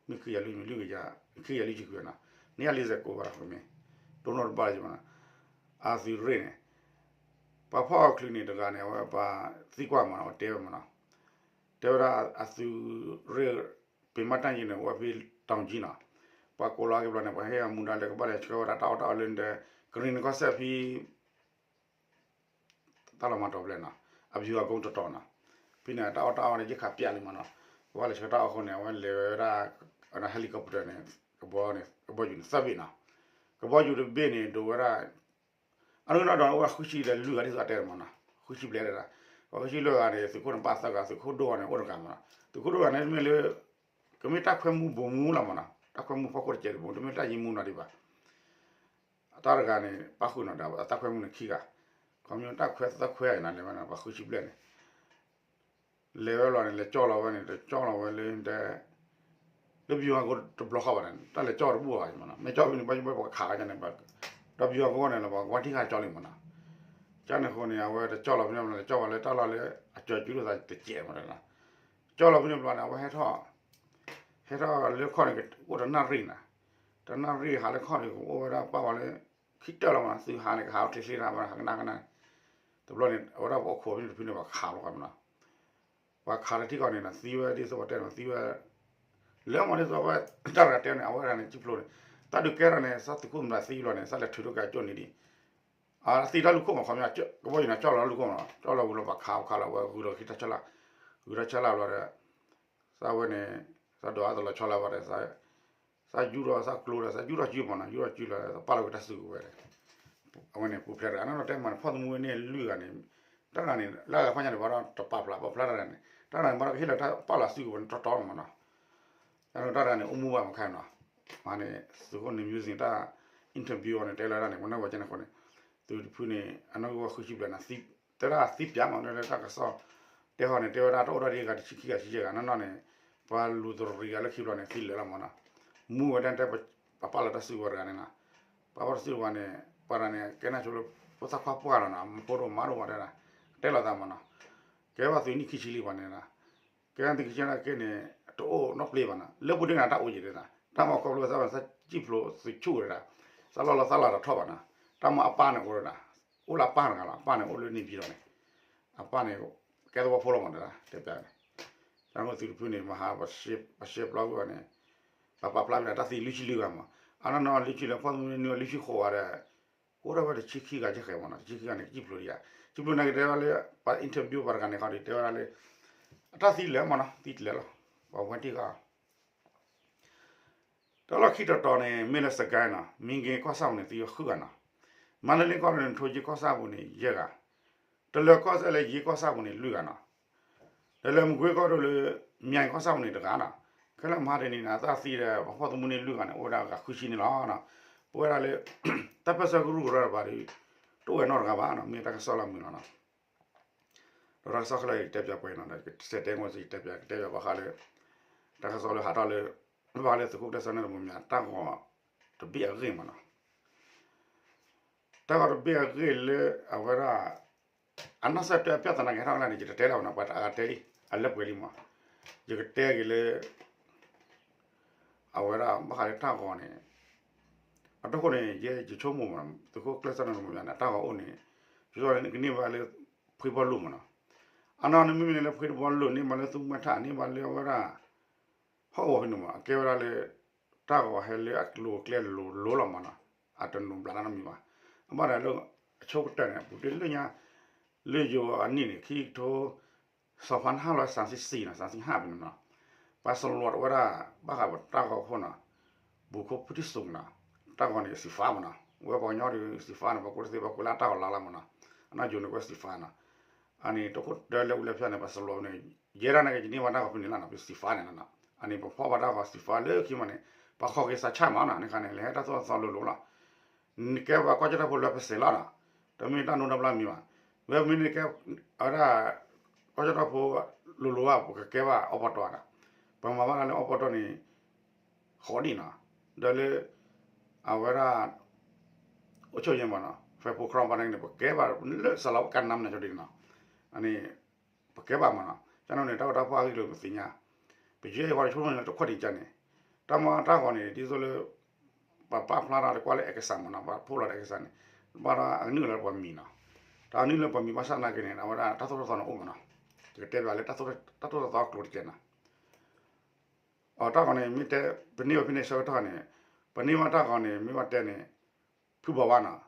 မ့ၢ်ခံကယၤလွံၢ် လွံၢ်ကယၤ ခံကယၤလွံၢ်ဆံခွံနီၤ, န့ၣ်အလံာ်စဲးကိးဘၣ်တမ့ၢ် တိၢ်နီၣ်တဘၣ်လၢၤမးနီၤ, အသုးရ့ၣ်န့ၣ် ပှၤဖီၣ်အီၤချုးန့ၣ်တဂၤန့ၣ် အဝဲပှၤသံကွၢ်မးနီၤ အဝဲတဲဝဲမးနီၤ, တဲဝဲဒၣ်အသုးရ့ၣ် ပ့ၤမးတၢ်ယံၤန့ၣ် အိၣ်ဝဲဖဲ တောင်ကြီး နီၤ, ပှၤကိးလီၤက့ၤဘျီန့ၣ် ပှၤဟ့ၣ်အမူဒါလၢကဘၣ်လဲၤဆှၢဝဲဒၣ်တၢ်အီၣ်တၢ်အီလၢဒီး ကရံၣ်နံၤကီၢ်စဲၣ်ဖဲ တၢ်လီၤမၤတီၤဖျဲၣ်နီၤ, အဗျူဟာကုန်း တတီၤနီၤ, ဖဲန့ၣ် တၢ်အီၣ်တၢ်အီန့ၣ် ယခးပၠးလံမးနီၤ, ပှၤလဲၤဆှၢတၢ်အီၣ်အဃိန့ၣ် အဝဲလဲၤဝဲဒၣ် helicopter န့ၣ် ကဘီန့ၣ် ကဘီယူၤန့ၣ် သၢဘ့ၣ်နီၤ, ကဘီယူၤတဘ့ၣ်န့ၣ် ဒိးဝဲဒၣ် အနီၢ်နီၢ်ဒီးအိၣ်ဝဲဃုဆံဒီးလွံၢ်ဂၤဒ်သိးအတဲမးနီၤ, ဃုဆံဘျဲၣ်ဒၣ်, ပှၤဃုဆံလွံၢ်ဂၤန့ၣ် သုးခိၣ်န့ၣ်ပာ်သၢဂၤ, သုးခိၣ်ဒိၣ်ဂၤန့ၣ် အိၣ်တဂၤမးနီၤ, သုးခိၣ်ဒိၣ်ဂၤန့ၣ် မ့ၢ်လၢ ကမ့ၢ်တၢ်ခွဲမူဘူးမူလီၤမးနီၤ, တၢ်ခွဲမူဖီခိၣ်တစဲးတဘိ, တမ့ၢ်တၢ်ယံၤမူနီၤဒံးဘၣ် အတၢ်တဂၤန့ၣ် ပၣ်ဃုာ်နီၤဒီး အတၢ်ခွဲမူန့ၣ်ခံဂၤ, ခီဖျိတၢ်ခွဲသၢခွဲအံၤနီၤ လဲၤဝဲန့ၣ် ပှၤဃုဆံဘျဲၣ်န့ၣ်, လဲၤဝဲလီၤန့ၣ် လဲၤကၠီၣ်လီၤဝဲန့ၣ် လဲၤကၠီၣ်လီၤဝဲလၢ လၢဗျူဟာကုန်း တဘျီဃီဘၣ်န့ၣ် တၢ်လဲၤကၠီၣ်တဘူၣ်ဘၣ်မးနီၤ, မ့ၢ်ကၠီၣ်ဖဲန့ၣ် ဘၣ်ဘၣ်ပှၤခးဝဲန့ၣ်, ဒီးဗျူဟာကုန်းန့ၣ်လီၤ ပှၤကဝၢ်ထံၣ်ဃာ်ကၠီလံမးနီၤ, ကန့ၣ်အဃိန့ၣ် အဝဲတကၠီၣ်လီၤဖဲန့ၣ်ဘျီန့ၣ် ကၠီၣ်ဝဲလၢတၢ်လီၢ်လၢအကၠီၤကၠူလိာ်သးတစဲးမး, ကၠီၣ်လီၤဖဲန့ၣ်ဘျီန့ၣ် အဝဲဟဲထီၣ် ဟဲထီၣ်လၢခီၣ်န့ၣ် အိၣ်တနၣ်ရံၣ်နၤ, တနၣ်ရံၣ်ဟးလၢခီၣ်န့ၣ် ကအိၣ်ဝဲဒၣ်ပာ်ဝဲလၢ ခံတၢၢ်လီၤမး သုဟးန့ၣ် ကဟးအီၤချ့ချ့တၢ်ဘၣ် ဟးကနၣ်ကနၣ်, တဘျီန့ၣ် အဝဲဒၣ်ပှၤအိၣ်ခိးဖဲန့ၣ်တဖုန့ၣ် ပှၤခးလီၤဃီမးနီၤ, ပှၤခးလၢထံကီၢ်န့ၣ်နီၤ သံဝဲဒ်သိးပတဲနီၤ သံဝဲ လၢမ့ၢ်ဒ်သိးဝဲ တၢ်ရၤတဲန့ၣ် အဝဲဒၣ်န့ၣ် ကံၣ်ဖျိန့ၣ် တၢ်ဒုးကဲထီၣ်န့ၣ် သးသုးခိၣ်မတၤသံဘျီန့ၣ် သးလဲၤထုးထီၣ်က့ၤအကၠိၣ်န့ၣ်ဒံး အသံတၢ်လူၢ်ခိၣ်မး ခီပညီ ကဘီယူၤန့ၣ် ကၠီၣ်လီၤလူၢ်ခိၣ်မးနီၤ ကၠီၣ်လီၤဝံၤလီၤ ပှၤခးပှၤခးလီၤ ဝဲဂုၤထီၣ်ခံတၢ်ဆၢလၢ်, ဂုၤထီၣ်ဆၢလၢ်ဘျီဒီး သးဝဲန့ၣ် သးဒိးအါတလီၤဆီလၢဘၣ်ဒီး သးယူၢ်ထီၣ်သးကျိဒီး သးယူၢ်ထီၣ်စုမးနီၤ ယူၢ်ထီၣ်စုလီၤ သးပာ်လီၤက့ၤတၢ်စုကဝဲၤဒီး အဝဲန့ၣ် ပူၤဖျဲးတဂၤ နီၢ်နီၢ်တဲမးန့ၣ် ဖီၣ်သမူန့ၣ် လွံၢ်ဂၤန့ၣ် တၢ်တဂၤန့ၣ် လၢအဂၤဖီၣ်ညါန့ၣ် ဘၣ်ဒီးတပာ်ဖျါ ပာ်ဖျါတဂၤန့ၣ် တၢ်တဂၤန့ၣ် ဘၣ်ဒီးကဟ့ၣ်လီၤတၢ်ပာ်လီၤစုကဝဲၤန့ၣ် တီတီမးနီၤ တၢ်တဂၤန့ၣ် အိၣ်မူဘၣ်မးခါနီၤ မးန့ၣ် သုးခိၣ်န့ၣ် music တၢ် interview အီၤန့ၣ် တဲလၢတၢ်န့ၣ် ပနၢ်ဝဲကဲန့ၣ်အဃိန့ၣ် သုးတဖုန့ၣ် အနီၢ်ဂံၢ်ဝီဃုဆံဘျဲၣ်န့ၣ် တဲဒၣ်သံပၠးမး လၢတၢ်ကစီၣ် တဲဟီန့ၣ် တဲဝဲဒၣ်တအိၣ်ဒၣ်ဒ်ဂၤတဆံခံဂၤတဆံယဲၢ်ဂၤ နီၢ်နီၢ်န့ၣ် ပှၤလူၤတရံးဂၤလၢခံဘျီန့ၣ် သံလၢာ်လီၤမးနီၤ မူဝဲတၢ်တဲ ပပာ်လီၤတၢ်စုကဝဲၤတဂၤန့ၣ်နီၤ ပာ်လီၤတၢ်စုကဝဲၤန့ၣ် ပှၤတဂၤန့ၣ် ကဲနၢ်ဆိလၢ ဖိသၣ်ခွါပှၢ်လီၤနီၤ မူဖိတအိၣ်မါတအိၣ်ဝဲတဲဒၣ် တဲလီၤသးမးနီၤ ကဲဘၣ်သုးနံၣ်ခံဆံလံပှၤန့ၣ် ကဲသုးနံၣ်ခံဆံန့ၣ်က့န့ၣ် တအိၣ်နီတဘျီဘၣ်နီၤ လၢပူၤဒ့ကနၤတၢ်အိၣ်ယံၤဒၣ် တၢ်မၤခီဖျိသး သးကံၣ်ဖျိးသုးဆူၣ်ဝဲဒၣ် သးလီၢ်လီၤသးလီၢ်တထီၣ်ဘၣ်နီၤ တၢ်မၤအပၢ်န့ၣ်အိၣ်ဝဲဒၣ် အိၣ်လၢအပၢ်တဂၤလီၤ အပၢ်န့ၣ်အိၣ်လၢန့ၣ်ပံၤလီၤန့ၣ် အပၢ်န့ၣ် ကဲသဝီဖိလီၤမးတဒၣ် တဲပၠးန့ၣ် တၢ်မ့ၢ်သုးတဖုန့ၣ် မဟါ ပှၤရှဲပျီဝံၤအီၤန့ၣ် ပပာ်ဖျါဝဲဒၣ်တၢ်သံလွံၢ်ဆံလွံၢ်ဂၤမး အနီၢ်နီၢ်လွံၢ်ဆံလၢ ဖီၣ်သမူန့ၣ် လွံၢ်ဆံဃိးဂၤဒီး အိၣ်ဒၣ်ဝဲတဆံခံဂၤကဲဃဲမးနီၤ တဆံခံဂၤန့ၣ် ကံၣ်ဖျိးဒံးဧါ ကံၣ်ဖျိးန့ၣ်ကတဲဝဲလၢ ပှၤ interview ပှၤတဂၤန့ၣ်ခီဒီး တဲဝဲဒၣ်လၢ အတၢ်သံလၢာ်မးနီၤ သံတလဲာ်လီၤ ပှၤဝဲတ့ၢ်ဃာ် တၢ်လီၢ်ခံတီၤတီၤန့ၣ် မ့ၢ်လၢစကဲနီၤ မ့ၢ်က့ၤကီၢ်ဆၣ်ပူၤန့ၣ် သံဝဲဃုဂၤနီၤ မၤလၢလ့ကီၢ်န့ၣ် ထိၣ်က့ၤကီၢ်ဆၣ်ပူၤန့ၣ် ယဲၢ်ဂၤ တလၢၤကီၢ်စဲၣ်လၢယ့ကီၢ်ဆၣ်ပူၤန့ၣ် လွံၢ်ဂၤနီၤ တလၢၤမကွ့ကီၢ်ဒိၣ်လၢ မၠဲၣ်ကီၢ်ဆၣ်ပူၤန့ၣ် တဂၤနီၤ ခဲလၢာ်မဟါတနံၤန့ၣ် အတၢ်သံဒီး ပှၤဖီၣ်သမူန့ၣ်လွံၢ်ဂၤန့ၣ် အိၣ်ဝဲဒၣ်ဂၤဃုဆံန့ၣ်လီၤနီၤ ပဝဲဒၣ်လၢ တၢ်ပၢၢ်ဆၢကရူၢ်ကရၢတဖၣ်ဒီး တအိၣ်ဝဲနီတဂၤဘၣ်နီၤ မ့ၢ်တၢ်ကစီၣ်လၢအမုာ်လီၤနီၤ ဒီးတၢ်ကစီၣ်ခဲလၢာ်ယတဲပၠးပှဲၤနီၤ ကတဲတဲဝဲစံးတဲပၠး ကတဲပၠးဘၣ်ဃးလၢ တၢ်ကစီၣ်လၢဟးထီၣ်လၢ ဘၣ်ဃးလၢသုးခိၣ်ကျၢၢ်စီန့ၣ်တမံၤမံၤ တၢ်ဂီၤတဘ့ၣ်အဂ့ၢ်မးနီၤ တၢ်ဂီၤတဘ့ၣ်အဂ့ၢ်လၢ အဝဲဒၣ် အနီၢ်ဆၢၣ်တၢ်ပၠၢ်သနာ်က့ဟဲထီၣ်ကလဲၣ်န့ၣ် ယတတဲလၢၤဘၣ်နီၤ ပှၤတအါတဲလံ အလၢပှဲၤလံမး ယကတဲက့ၤလၢ အဝဲဒၣ်ဘၣ်ဃးလၢတၢ်ဂီၤန့ၣ် အတဃိန့ၣ် ယဲယဆိကမိၣ်မး သုးခိၣ်ကျၢၢ်စီန့ၣ်တမံၤမံၤန့ၣ် တၢ်ဂီၤအိၣ်န့ၣ် ယဆိကမိၣ်န့ၣ် ကန့ၢ်ဘၣ်လၢ ဖှ့ဘီလိၣ်မးနီၤ အနီၢ်န့ၣ်မ့မ့ၢ်န့ၣ်လၢဖှ့တဘီလိၣ် န့ၢ်ဘၣ်လၢသူမှဲထၣ် န့ၢ်ဘၣ်လၢအဝဲဒၣ် ဟီၣ်ကဝီၤဖဲန့ၣ်မး အကဲဝဲဒၣ်လၢ တၢ်ဂီၤဟဲလၢအကျိၤအကျဲလိၤလိၤလီၤမးနီၤ အတနုာ်ဘျးတၢ်နီတမံၤဘၣ် အဘၣ်ဒၣ်လၢ အဆိကတၢၢ်န့ၣ် ပူၤတ့ၢ်လၢညါ လၢယိၤအနံၣ်န့ၣ် ခံကထိ စီၤဖါနဟၣ်လီၤ စၣ်စံစံနီၤ စၣ်စံဟၣ်ဖဲန့ၣ်နီၤ ပှၤစလီၤတဝဲဒၣ် ဘၣ်ဃးပတၢ်ဂီၤအခိၣ်နီၤ ဘူးခိၣ်ဖုထံၣ်စိနီၤ တၢ်ဂီၤန့ၣ်စံးဖးမးနီၤ ဝဲပှၤကညီဒီးစံးဖးန့ၣ် ပှၤကူတသ့ ပှၤကူလၢအတၢ်ဂီၤလါလါမးနီၤ အနီၢ်ယိၤန့ၣ်ကွဲးစံးဖးနီၤ အန့ၣ် တခိၣ်တၢ်လၢအူလၢဖၠၣ်န့ၣ် ပှၤစလီၤန့ၣ် ယဲဒၣ်န့ၣ်က ယန့ၢ်ဘၣ်တၢ်ဂီၤဖဲန့ၣ်လီၤနီၤ ပစံးဖးန့ၣ်လီၤနီၤ အန့ၣ် ပဖီၣ်ဘၣ်တၢ်ဂီၤစံးဖးလၢခံမးန့ၣ် ပှၤခီၣ်က့ၤစးဆၣ်မးနီၤ န့ၣ်ခါန့ၣ် လဲၤဟဲတၢ်သိၣ်တၢ်သီလိၤလိၤလီၤ နကဲပှၤကီၢ်ကၠီၣ်တဲၣ်ဖိလၢပစဲးလီၤနီၤ တမ့ၢ်တၢ်နိဒၢဘျါမံၤဘၣ် ဝဲမ့ၢ်နကဲ အဝဲဒၣ် ကီၢ်ကၠီၣ်တဲၣ်ဖိ လိၤလိၤဘၣ် ပကကဲဘၣ်အီပီတီၢ်နီၤ ပမၤဘၣ်တၢ်လၢအီပီတီၢ်န့ၣ် ဃိးဒံးနီၤ ဒီးလၢ အဝဲဒၣ် အိၣ်ဆိၣ်ယဲမးနီၤ ဖဲဖိခြီပၤန့ၣ် ပကဲဘၣ်လၢစလီၤကနၣ်နၤကၠီဒံးနီၤ အန့ၣ် ပကဲဘၣ်မးနီၤ ကန့ၣ်န့ၣ် တၢ်ဂီၤတၢ်ဖီၣ်အဂ့ၢ်လိာ်ပသ့ၣ်ညါ ပယဲၢ်အံၤပှၤတဆိကမိၣ်န့ၣ် တခွးဒံးကၢ်န့ၣ် တၢ်မၤတၢ်ဂီၤန့ၣ် ဒ်သိးလၢ ပှၤပာ်ဖျါထီၣ်တကွၢ်လၢအဲကစၢ်မးနီၤ ပှၤဖီၣ်လီၤဒီးအဲကစၢ်န့ၣ် ဘၣ်ဒီးအကနုာ်လီၤပှၤမံၤနီၤ တၢ်နုာ်လီၤပှၤမံၤဘၣ်ဆၣ်သနာ်က့န့ၣ် အဝဲဒၣ်တၢ်သိၣ်တၢ်သီန့ၣ်အိၣ်မးနီၤ ယကတဲပၠးလၢတၢ်သိၣ်တၢ်သီအကျိၤတကဲးနီၤ အတၢ်ဂီၤန့ၣ် မ့ၢ်တဲ ပန့ၢ်ဝဲဖဲန့ၣ်ဆၢကတီၢ်န့ၣ် ပန့ၢ်ဘၣ်တၢ်ဂီၤန့ၣ် မ့ၢ်ဘၣ်တဲန့ၣ် ဖုဘီဝါနီၤ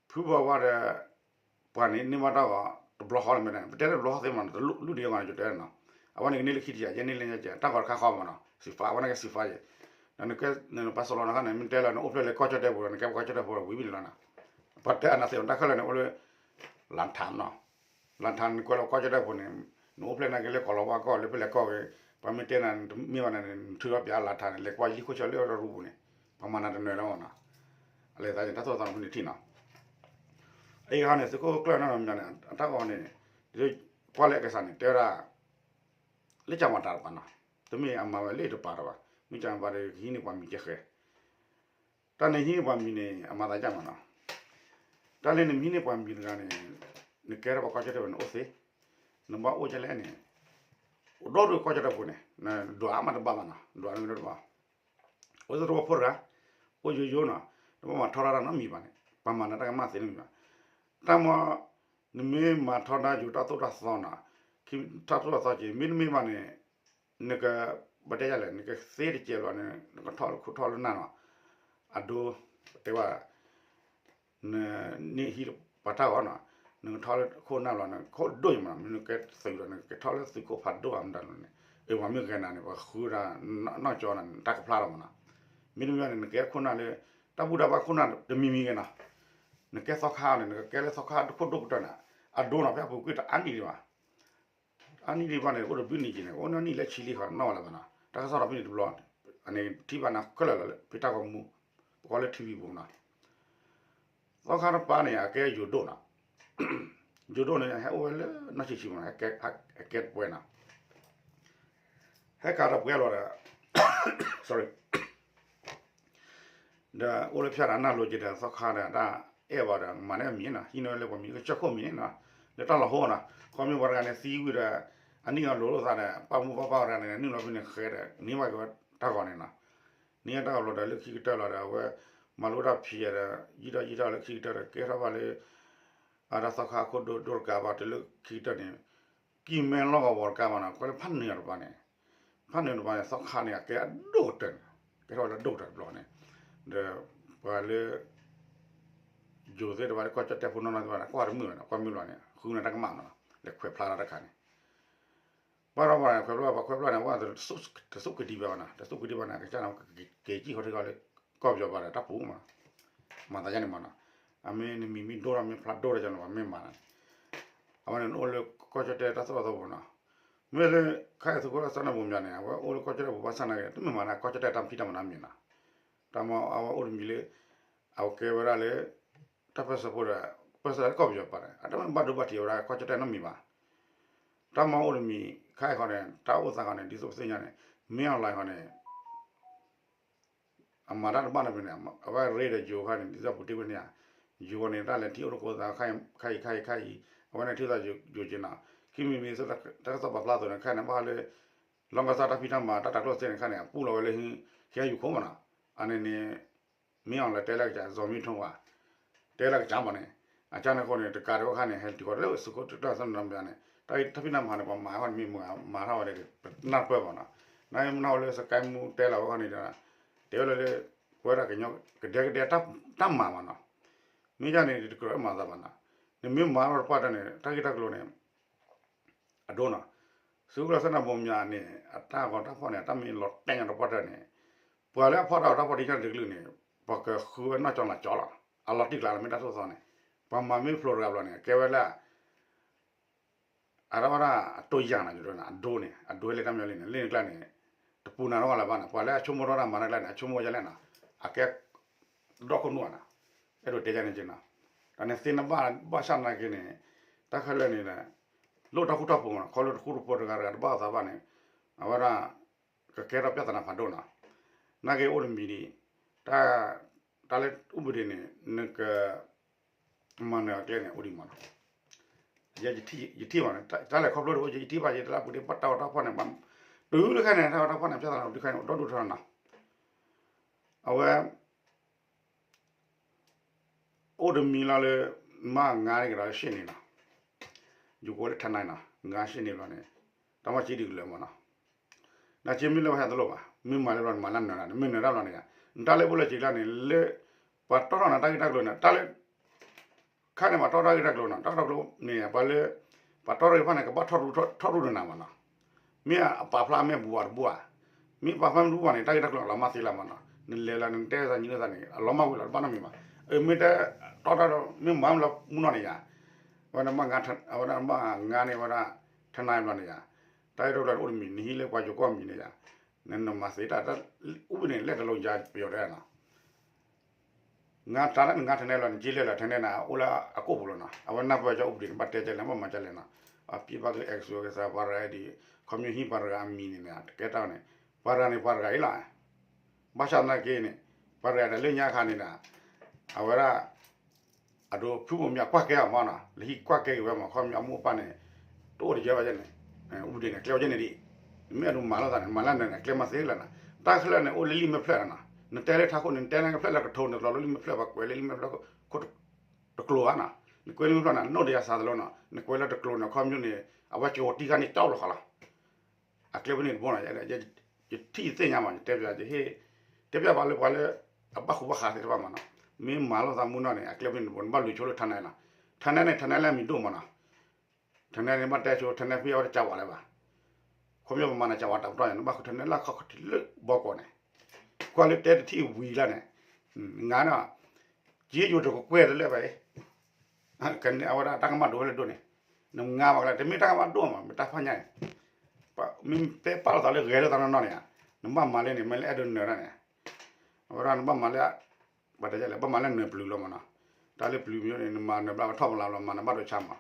ဖုဘီဝါဒီး ပှၤန့ၣ် န့ၢ်ဘၣ်တၢ်ဂီၤ တဘျီဃီလၢၤမ့ၢ်န့ၣ် ပတဲတဘျီဃီသ့မးနီၤ တလူၢ်ဒံးအဂီၢ်န့ၣ် ယတဲနီၤ အဝဲန့ၣ်ကန့ၢ်လၢခံတယၤ ယဲန့ၢ်လၢညါကဲ တၢ်ဂီၤတခါဃီမးနီၤ စံးဖး အဝဲန့ၣ်ကဲစံးဖးယဲ နကဲ နပှၤစလီၤနၤခါန့ၣ် မ့ၢ်တဲလၢနအိၣ်ဖျဲၣ်လၢကီၢ်ကၠီၣ်တဲၣ်ပူၤဒီး နကဲပှၤကီၢ်ကၠီၣ်တဲၣ်ဖိဒီး ဝံၤမ့ၢ်န့ၣ်လီၤနီၤ ပှၤတဲအနၢ်သ့ၣ်အီၤ တၢ်ခဲလၢာ်န့ၣ် အိၣ်လၢ လၣ်ထၣ်နီၤ လၣ်ထၣ်န့ၣ် ကွဲးလီၤကီၢ်ကၠီၣ်တဲၣ်ဖိန့ၣ် နအိၣ်ဖျဲၣ်နာ်က့လၢကီၢ်လီၤဝါကီၢ် လၢဖဲလဲၣ်ကီၢ်ဂ့ၤ ပှၤမ့ၢ်တဲနၤ တမ့ၢ်ဘၣ်န့ၣ် နထုးထီၣ်ပၠးလၣ်ထၣ်န့ၣ် လဲၤကွၢ်လံခိၣ်ဆၢလၢအရူပူၤန့ၣ် ပှၤမၤနၤတနၢၤလၢၤဘၣ်နီၤ အလဲၤသးန့ၣ် တၢ်သိၣ်တၢ်သီန့ၣ်ဖဲန့ၣ်ထံၣ်နီၤ အအံၤခါန့ၣ် သုးခိၣ်ကျၢၢ်နီၢ်နီၢ်မံၤန့ၣ် အတၢ်ဂီၤန့ၣ် ဒ်သိးကွၢ်လၢအဲကစၢ်န့ၣ် တဲဝဲဒၣ် လၢကၢ်မၤတၢ်တပၤနီၤ တမ့ၢ်အမၤဝဲလၢတပၤတပၤ မ့ၢ်ကၢ်မၤတၢ်ကဟံးန့ၢ်ပှၤမံၤကဲဃဲ တၢ်န့ၣ်ဟံးန့ၢ်ပှၤမံၤန့ၣ် အမၤသးဒ်မးနီၤ တၢ်လၢနမံၤဟံးန့ၢ်ပှၤမံၤတဂၤန့ၣ် နကဲထီၣ်ပှၤကီၢ်ကၠီၣ်တဲၣ်ဝဲန့ၣ်အိၣ်သ့, နဘၣ်အိၣ်ကလဲၣ်န့ၣ်, အိၣ်ဒီဒူၣ်ကီၢ်ကၠီၣ်တဲၣ်ပူၤန့ၣ် ဒွးအါမးတဘၣ်ဘၣ်နီၤ, ဒွးန့ၣ်တဘၣ်, အိၣ်သတဝီဖိတဂၤ, အိၣ်ယိယိနီၤ, နဘၣ်မၤထီဒါတၢ်နီတမံၤဘၣ်န့ၣ် ပှၤမၤနၤတၢ်ကမၣ်သ့နီတမံၤဘၣ်, တၢ်မ့ၢ် နမ့ၢ်မၤထီဒါယိၤတၢ်သိၣ်တၢ်သီနီၤ, ခံတၢ်သိၣ်တၢ်သီက့ၤ မ့တမ့ၢ်ဘၣ်န့ၣ် နက ပတဲဒ်လဲၣ် နကသ့တစဲးလီၤန့ၣ် နကထီၣ်လၢခိၣ်ထီၣ်လၢနၢ်နီၤ, အဒိ တဲဝဲ န နဟံးပှၤတၢ်ဂီၤနီၤ, နကထီၣ်လၢခိၣ်နၢ်လီၤ နခိၣ်ဒိၣ်ယံၤမးနီၤ, မ့ၢ်နကဲသုးဒီး နကထီၣ်လၢသုးခိၣ်ဖးဒိၣ်အမတၤလီၤန့ၣ်, အ့ ပှၤမ့ၢ်ဂဲၤနၤန့ၣ် ပှၤဃုဒၣ်နီၢ်ကၠီနၤန့ၣ် တၢ်ကဖျါလီၤမးနီၤ, မ့တမ့ၢ်န့ၣ် နကဲခိၣ်နၢ်လၢ တၢ်ဘူၣ်တၢ်ဘါခိၣ်နၢ်တမံၤမံၤဂ့ၤနီၤ, နကဲသီခါန့ၣ် နကကဲလၢသီခါတခိၣ်ဒိၣ်ကတၢၢ်န့ၣ်, အဒိနီၤ ဖဲအပူၤကွံာ်တအါနံၣ်ဒံးဘၣ် အါနံၣ်ဒံးဘၣ်န့ၣ် အိၣ်တဘျုးနံၣ်က့ၤန့ၣ် အိၣ်နီၢ်နံၣ်လၢဆံလံဃီနီၣ်ဝဲလၢၤဘၣ်နီၤ, တၢ်ကစီၣ်ဒီးဖဲန့ၣ်တဘျီ, အန့ၣ်ထံၣ်ဘၣ်နၤခဲလၢာ်လီၤလၢ ဖဲတၢ်ဂီၤမူ, ပကိးလၢ ထံၣ်ဝံၤ ပူၤနီၤ, သီခါတပၤန့ၣ် အကဲယိၤဒိၣ်နီၤ, ယိၤဒိၣ်န့ၣ် ဟဲအိၣ်ဝဲလၢနီၢ်ဆံးဆံးမး ဟဲကဲတပှဲၤနီၤ, ဟဲကးတပှဲၤလီၤဒီး sorry ဒီးအိၣ်လၢဖၠၣ်ဒီးနၢ်လိၤက့ၤဒီးသီခါဒီး တၢ်အဲၣ်ဘၣ်ဒီး မၤလၢအမံၤနီၤ ဟံးန့ၢ်ဝဲလၢပှၤမံၤကစၢၢ်ခိၣ်မံၤန့ၣ်နီၤ, လၢတၢ်လီၤဟိနီၤ, ခီမ့ၢ်ပှၤတဂၤန့ၣ်သံဝံၤဒီး အနံၣ်အလိၤလိာ်သးဒီး ပၢ်မူပၢ်ပၢ်တဂၤန့ၣ် နုာ်လီၤဖဲန့ၣ်ဃဲဒီး န့ၢ်ဘၣ်က့ၤဝဲတၢ်ဂီၤန့ၣ်နီၤ, န့ၢ်တၢ်ဂီၤလီၤဒီးလၢခံကတၢၢ်လီၤဒီး အဝဲ မၤလိတၢ်ဖံးဒီး ယံာ်ထီၣ်ယံာ်ထီၣ်လၢခံကတၢၢ်ဒီး ကဲထီၣ်ဘၣ်လၢ အတၢ်သီခါအခိၣ်ဒိၣ်ဒိၣ်တကးဘၣ် တုၤလၢခံကတၢၢ်န့ၣ် ကံၢ်မဲလီၢ်ကဝီၤတကးဘၣ်နီၤ ကွဲးလၢဖးနၢၤတပၤန့ၣ်, ဖးနၢၤတပၤန့ၣ် သီခါန့ၣ် အကဲအဒိၣ်ကတၢၢ်န့ၣ် ကဲထီၣ်ဝဲလၢအဒိၣ်ကတၢၢ်တဘျီန့ၣ်, ဒီးပှၤလၢ ယိၤသ့ၣ်တဖၣ်လၢကီၢ်ကၠီၣ်တဲၣ်ဖိနီၢ်နီၢ်သ့ၣ်တဖၣ်န့ၣ် ကွၢ်တမုာ်ဘၣ်န့ၣ် ကွၢ်မုာ်လီၤန့ၣ် ဃုန့ၢ်တၢ်ကမၣ်နီၤ လဲၤခွဲးဖျါထီၣ်တၢ်တခါန့ၣ် ပှၤထီၣ်ပှၤန့ၣ် ခွဲးဖျါ ပှၤခွဲးဖျါန့ၣ် ပှၤတသူၣ်ကဒံဘၣ်ဘၣ်နီၤ တသူၣ်ကဒံဘၣ်န့ၣ် ကစၢ်န့ၣ် က့ၤကံၣ်ဃီထံကီၢ်လၢ ကီၢ်ပယီၤပၤဒီးတၢ်ပူၤမး မၤသးယါန့ၣ်မးနီၤ, အမ့ၢ်နမံၤမ့ၢ်ဒိၣ်ထီၣ်မ့ၢ်ဖျါဒိၣ်ထီၣ်ကန့ၣ် ပှၤမ့ၢ်မၤန့ၣ်, အဝဲန့ၣ်အိၣ်လၢကီၢ်ကၠီၣ်တဲၣ်တၢ်သိၣ်တၢ်သီပူၤနီၤ, မ့ၢ်လၢ ခဲအံၤသုးခိၣ်စၢ်နၢ်ဘိမၠးန့ၣ် အဝဲအိၣ်လၢကီၢ်ကၠီၣ်တဲၣ်ပူၤဘၣ်ဆၣ်နာ်က့ တမ့ၢ်မၤန့ၣ် ကီၢ်ကၠီၣ်တဲၣ်တၢ်ဖံးတၢ်မၤနီတမံၤနီၤ, တၢ်မ့ၢ်အဝဲအိၣ်တမံၤလၢ အဝဲကဲဝဲဒၣ်လၢ တၢ်ပၢၢ်ဆၢဖိဒီး ပၢၢ်ဆၢလၢကီၢ်ပယီၤပၤန့ၣ် အတမ့ၢ်ဘၣ်ဒိဘၣ်ထံးဝဲဒၣ်ကီၢ်ကၠီၣ်တဲၣ်နီတမံၤဘၣ်, တၢ်မ့ၢ်အိၣ်တမံၤ ခဲအံၤဃီန့ၣ် တၢ်အိၣ်သးဃီန့ၣ် ဒ်သိးပသ့ၣ်ညါန့ၣ် မ့ၢ်အီၣ်လဲၣ်ဃီန့ၣ် အမၤတၢ်တဘၣ်နီတမံၤန့ၣ် အဝဲရ့ဒီးယိၤခါန့ၣ် ဒ်သိးပူၤတ့ၢ်ဝဲန့ၣ်ဧါ, ယိၤန့ၣ် တၢ်လဲၤထံၣ်အိၣ်တကိးသး ခါအံၤခါအံၤခါအံၤ အဝဲန့ၣ်ထံၣ်သးယိၤက့ၤနီၤ, ခံမံၤမံၤ တၢ်ကစီၣ်ပာ်ဖျါအသိးန့ၣ် ခဲန့ၣ် ဘၣ်ဃးလၢ လီၢ်ကစၢ်တၢ်ဖံးတၢ်မၤတၢ်တၤကျိၣ်သ့ၣ်န့ၣ် ခဲန့ၣ် အပူၣ်လီၤဝဲလၢ ဟံၣ်ယူၤခိၣ်မးနီၤ, အန့ၣ်န့ၣ် မ့ၢ်အီၣ်လဲၣ်တဲလၢကစၢ် စီၤမံထိဝါ တဲလၢကစၢ်မးန့ၣ်, အကၢ်န့ၣ်အဃိန့ၣ် တကးဒံးဘၣ်ခါန့ၣ် ဟဲတုၤဃီၤလၢသုးခိၣ်တၢ်သနၢၣ်မၠးန့ၣ် တၢ်ဖံးတၢ်မၤန့ၣ် ပှၤမၤဃီန့ၣ်မ့ၢ်မၤထီၣ်ဝဲဒၣ် ပနၢ်ပၢၢ်မးနီၤ, နမ့ၢ်နီၣ်ဝဲလၢစကဲမူတဲလီၤဝဲဃီန့ၣ်ဒီး တဲဝဲလၢလၢ ပဝဲဒၣ်ကညီကဒဲကဒဲတၢ်မၤမးနီၤ, မ့ၢ်ဒ်န့ၣ် တကြၢးမၤသးဘၣ်နီၤ, နမ့ၢ်မၤထီၣ်တပှၢ်တၢၢ်န့ၣ် တၢ်ဂ့ၢ်တၢ်ကျိၤန့ၣ် အဒိနီၤ, သုးခိၣ်ကျၢၢ်သနၢၣ်ဘိမၠးန့ၣ် အတၢ်ဂီၤတၢ်ဖီၣ်န့ၣ် အတၢ်မ့ၢ်လီၤတဲာ်ညါတပှၢ်တၢၢ်န့ၣ် ပှၤလၢအဖီၣ်တၢ်ဂီၤတၢ်ဖီၣ်တယၢ်တကလုာ်န့ၣ် ပှၤကဃုဝဲနီၢ်ကၠီလီၤကၠီလီၤ, အလီၤတံၢ်ကျါလီၤ မ့ၢ်တၢ်သိၣ်သီန့ၣ် ပှၤမၤမ့ၢ်ဖျိတဂၤဘျီန့ၣ် ကဲဝဲလၢ အတၢ်ဝဲဒၣ်အတိၢ်ယၢ်နီၤ ယဒိန့ၣ် အဒိလၢတၢ်မၤလံန့ၣ် လၢန့ၣ်ကျါန့ၣ် တပူၤနၤထီၣ်လၢၤဘၣ်န့ၣ် ပှၤလၢအဆိကမိၣ်ထီၣ်တၢ်မၤတၢ်ကျါန့ၣ် အဆိကမိၣ်ယါလဲၣ်နီၤ အကဲ ဒီခိၣ်နူာ်နီၤ အဲၣ်ဒိးတဲယါန့ၣ်က့နီၤ တၢ်န့ၣ်သ့ၣ်နဘၣ်ဘၣ်ဆၣ်နာ်က့န့ၣ် တၢ်ခဲလၢာ်န့ၣ် လိၣ်တၢ်ဃူတၢ်ဖိးမးနီၤ ခီလၢတဃူတဖိးတဂၤတဂၤတဘၣ်အသးဘၣ်န့ၣ် အဝဲဒၣ် ကကဲထီၣ်ပြဿနာဖးဒိၣ်နီၤ နာ်က့အိၣ်တမံၤဒံး တၢ် တၢ်လၢအိၣ်ဘှံးဒံးန့ၣ် နက မၤနၢၤအကျဲန့ၣ် အိၣ်ဒံးမးနီၤ ယထံၣ်ဘၣ်န့ၣ် တၢ်လဲၤခီဖျိတအိၣ် ယထံၣ်ဘၣ်ယတလၢပူၤဒံး ဘၣ်တၢ်ဂီၤတၢ်ဖီၣ်န့ၣ် တုၤလၢခဲန့ၣ် တၢ်ဂီၤတၢ်ဖီၣ်န့ၣ် ပြဿနာဒုးခဲန့ၣ် ဒီဒူၣ်ထီၣ်နီၤ အဝဲ အိၣ်တမံၤလီၤလၢ မ့ၢ်ငါန့ၣ်ကဒီးရှ့ၣ်န့ၣ်နီၤ ယိၤကိးလၢထနၢၣ်နီၤ ငါရှ့ၣ်န့ၣ်ဘျီန့ၣ် တၢ်မၤစ့ဒုးကလၢၤမးနီၤ နာ်က့မ့ၢ်လၢပှၤဟဲတလိၣ်ဘၣ် မ့ၢ်မၤလၢဘျီန့ၣ် မၤလၢနၢၤလၢ မ့ၢ်နၢၤတၢ်ဘျီန့ၣ် နတၢ်လၢပူၤလၢစံးကျါန့ၣ် လၢ ပှၤတီထီၣ်နၤတၢ်ဂ့ၢ်တၢ်ကျိၤန့ၣ် တၢ်လၢ ခါန့ၣ် ပှၤတီတၢ်ဂ့ၢ်တၢ်ကျိၤနီၤ တၢ်ဂ့ၢ်တၢ်ကျိၤန့ၣ် ပှၤလၢ ပှၤတီတၢ်ဂ့ၢ်တဖၣ်န့ၣ် ကဘၣ်ထီၣ်ရူထီၣ်ရူနၤမးနီၤ မ့ၢ်အပာ်ဖျါမ့ၢ်ဘူးဘၣ်တဘူးဧါ မ့ၢ်ပာ်ဖျါမ့ၢ်တဘူးဘၣ်န့ၣ် တၢ်ဂ့ၢ်တၢ်ကျိၤအလီၤမၢ်သ့လၢမးနီၤ နလဲၤလၢနတဲသးညီနုၢ်သးန့ၣ် အလီၤမၢ်ဝံၤလီၤတဘၣ်နီတမံၤဘၣ် အမ့ၢ်တဲ တီတၢ်ဒီး မ့ၢ်မၤမ့ၢ်လီၤမူနီၢ်န့ၣ်ယါ အဝဲဒၣ်ဘၣ် အဝဲဒၣ်ဘၣ်ငါန့ၣ်ဝဲဒၣ် ထနၢၣ်ဘျီန့ၣ်ယါ တၢ်ဂ့ၢ်တၢ်ကျိၤန့ၣ်အိၣ်တမံၤ နဟံးလၢပှၤယိၤကီၢ်မံၤန့ၣ်ယါ နမၤသ့တၢ် တၢ်အိၣ်ဘှံးန့ၣ် လဲၣ်တလိယါပယီၤတဲနီၤ ငါတၢ်လၢနငါထဲနဲလီၤ နက့လဲၣ်လီၤထဲနဲနၤ အိၣ်လၢအကိာ်ပူၤလီၤနီၤ အဝဲနၢ်ပၢၢ်ကၠီအိၣ်ဘှံးန့ၣ် ဘၣ်တဲကၠီလဲၣ် ဘၣ်မၤကၠီလဲၣ်နီၤ အပျံၤဘၣ်ကလၢ X ဝဲကသးပှၤတဂၤအံၤဒ် ခီမ့ၢ်ဟံၣ်ပှၤတဂၤအမံၤန့ၣ် တကဲတၢ်န့ၣ် ပှၤတဂၤန့ၣ် ပှၤတဂၤအံၤလီၤ ဘၣ်ဆၣ်သနာ်က့န့ၣ် ပှၤတဂၤဒီးလၢညါခါန့ၣ်ဒီး အဝဲဒၣ် အဒိ ဖုဘိၣ်မၠးကွၢ်ကဲအီၤမးနီၤ, လၢဟံၣ်ကွၢ်ကဲက့ၤဝဲမး, ခီပညီအမိၢ်အပၢ်န့ၣ် တအိၣ်တယၢဘၣ်န့ၣ်, အူဒ့န့ၣ် ကျဲအိၣ်ကဲန့ၣ်ဒံး, မ့ၢ်အဲၣ်ဒိးမၤလိာ်သးန့ၣ် မၤလၢနၢၤန့ၣ် ကျဲမၤသ့လၢနၤ, တၢ်ခဲလၢာ်န့ၣ် အိၣ်လၢလံာ်မဲာ်ဖျၢၣ်လီၤနီၤ, နတဲလၢထးခိၣ်န့ၣ် နတဲလၢဖျၢၣ်လၢကထိန့ၣ် တလီၤလၢလံာ်မဲာ်ဖျၢၣ်ဘၣ်, ကွဲးလၢလံာ်မဲာ်ဖျၢၣ်ခိၣ်တကျိၤဘၣ်နီၤ, နကွဲးလံာ်မဲာ်ဖျၢၣ်န့ၣ် နိၣ်ဒီးယၤစးတလီၤနီၤ, နကွဲးလၢတကျိၤန့ၣ် ခီပညီန့ၣ် အဝဲကဝီၤတံၢ်ခါန့ၣ် တၢ်အိၣ်လီၤဃီလီၤ အကျဲဖဲန့ၣ်တဘိနီၤ, ယထံၣ်ယသ့ၣ်ညါမး ယတဲပျး ယဟ့ၣ် တဲပျးပှၤလၢပှၤလၢ အဘၣ်ဃူဘၣ်ဃးသ့ၣ်တဖၣ်မးနီၤ, မ့ၢ်မၤလိာ်သးမူနီၤန့ၣ် အကျဲဖဲန့ၣ်တဘိ နဘၣ်လူၤဆိလၢထါနဲနီၤ, ထါနဲန့ၣ် ထါနဲလၢအမံၤဒိၣ်မးနီၤ, ထါနဲန့ၣ် ဘၣ်တဲဆိ ထါနဲဖဲအဝဲတကးဝးလၢၤဘၣ်, ခီပညီပမၤနၤကးဝးတၢ်ပတီၢ်န့ၣ် နဘၣ်ဃုထါနဲလၢအခီၣ်ထံးလၢဘီကီးန့ၣ်, ကွၢ်လၢတဲတထံၣ်ဝံၤလၢ်န့ၣ်, ငါနီၤ, က့ယိၤတကကွဲၢ်တလၢဘၣ်အံၤ ကန့ၣ်အဝဲဒၣ်တၢ်ကမၣ်ဒိၣ်ဝဲလၢဒိၣ်န့ၣ်, နငါဘၣ်ကလၢ တမ့ၢ်တၢ်ကမၣ်ဒိၣ်မး မ့ၢ်တၢ်ဖးညါန့ၣ်, မ့ၢ်တဲပာ်လီၤသးလၢဂဲၤလိာ်သးနီၢ်နီၢ်န့ၣ်ဧါ, နဘၣ်မၤလၢန့ၣ် မ့ၢ်လၢအဲၣ်ဒိးနၢၤတၢ်န့ၣ်, အဝဲဒၣ်နဘၣ်မၤလၢ ပှၤတဲလဲၣ် ဘၣ်မၤလၢနၢၤပျုၤလီၤမးနီၤ, တၢ်လၢပျုၤမ့ၢ်န့ၣ် နမၤနၢၤဘျါကထီၣ်ပလၤဘျီ မၤနၢၤဘၣ်ဒိဆါမး,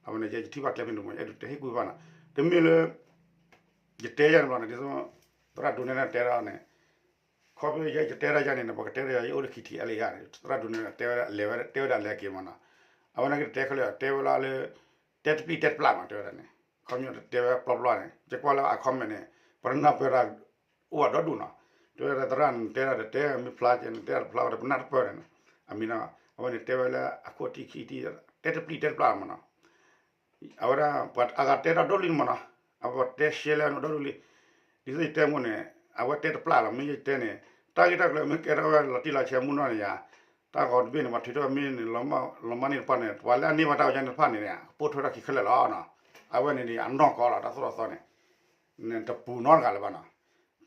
အဝဲန့ၣ်ယဲယထံၣ်ဘၣ်ကျဲဖဲန့ၣ်တဘိ အဲၣ်ဒိးတဲဟ့ၣ်ကူၣ်ဘၣ်နီၤ, တမ့ၢ်လၢ ယတဲယၤန့ၣ်ဘျီန့ၣ် ဒ်သိး သရၣ်ဒိးနဲၣ်တဲထီၣ်န့ၣ် ခီဖျိယဲယတဲဒၣ်ယၤန့ၣ် ပှၤကတဲဒၣ်ယၤ ယအိၣ်လၢ ခံထံၣ်အဲလၢယၤန့ၣ် သရၣ်ဒိးနဲၣ်တဲဝဲဒၣ်လဲၤဝဲ တဲဝဲဒၣ်လဲၤက့ၤမးနီၤ, အဝဲန့ၣ်ကတဲခဲလၢာ် တဲဝဲလၢလၢ တဲတပျံၢ်တဲတပျၢ်မး တဲဝဲဒၣ်န့ၣ် ခီပညီတဲဝဲပျီပျီန့ၣ် ယကွၢ်လၢအ comment န့ၣ် ပှၤတနၢ်ပၢၢ်တၢ် အိၣ်ဘၣ်ဒီဒူၣ်နီၤ, တဲဝဲဒၣ်သရၣ်န့ၣ် တဲဒၣ်တတဲမ့ၢ်ဖျါကဲန့ၣ် တဲဒၣ်တဖျါဝဲဒီးပနၢ်တပၢၢ်န့ၣ်နီၤ, အမံၤနီၤ အဝဲန့ၣ်တဲဝဲလၢအခိၣ်ထံးခံထံၣ် တဲတပျံၢ်တဲတပျၢ်မးနီၤ အဝဲဒၣ် ပှၤအဂၤတဲတၢ်ဒိၣ်လံမးနီၤ, အဝဲတဲရှဲလၢနအိၣ်ဒိၣ်လံ, ဒ်သိးယတဲမိၢ်န့ၣ် အဝဲတဲတပျၢ်လီၤ မ့ၢ်ယတဲန့ၣ်, တၢ်ဂ့ၢ်တၢ်ကျိၤမ့ၢ်ကဲထီၣ်ဝဲလီၤတံၢ်လီၤဆဲးမုၢ်နီၢ်န့ၣ်ယါ, တၢ်ဂီၤတဘ့ၣ်န့ၣ် ပှၤထုးထီၣ်မ့ၢ်န့ၣ် လီၤမၢ်န့ၢ်တပှၢ်န့ၣ် ပှၤလၢအန့ၢ်ဘၣ်တၢ်အီၤယါန့ၣ်တဖၣ်န့ၣ် ကပိၢ်ထွဲထီၣ်ခံခဲလၢာ်လီၤနီၤ, အဝဲန့ၣ်န့ၣ် အနီၢ်ကီလီၤ တၢ်သိၣ်တၢ်သီန့ၣ်, တပူၤနီတဂၤလၢၤဘၣ်နီၤ,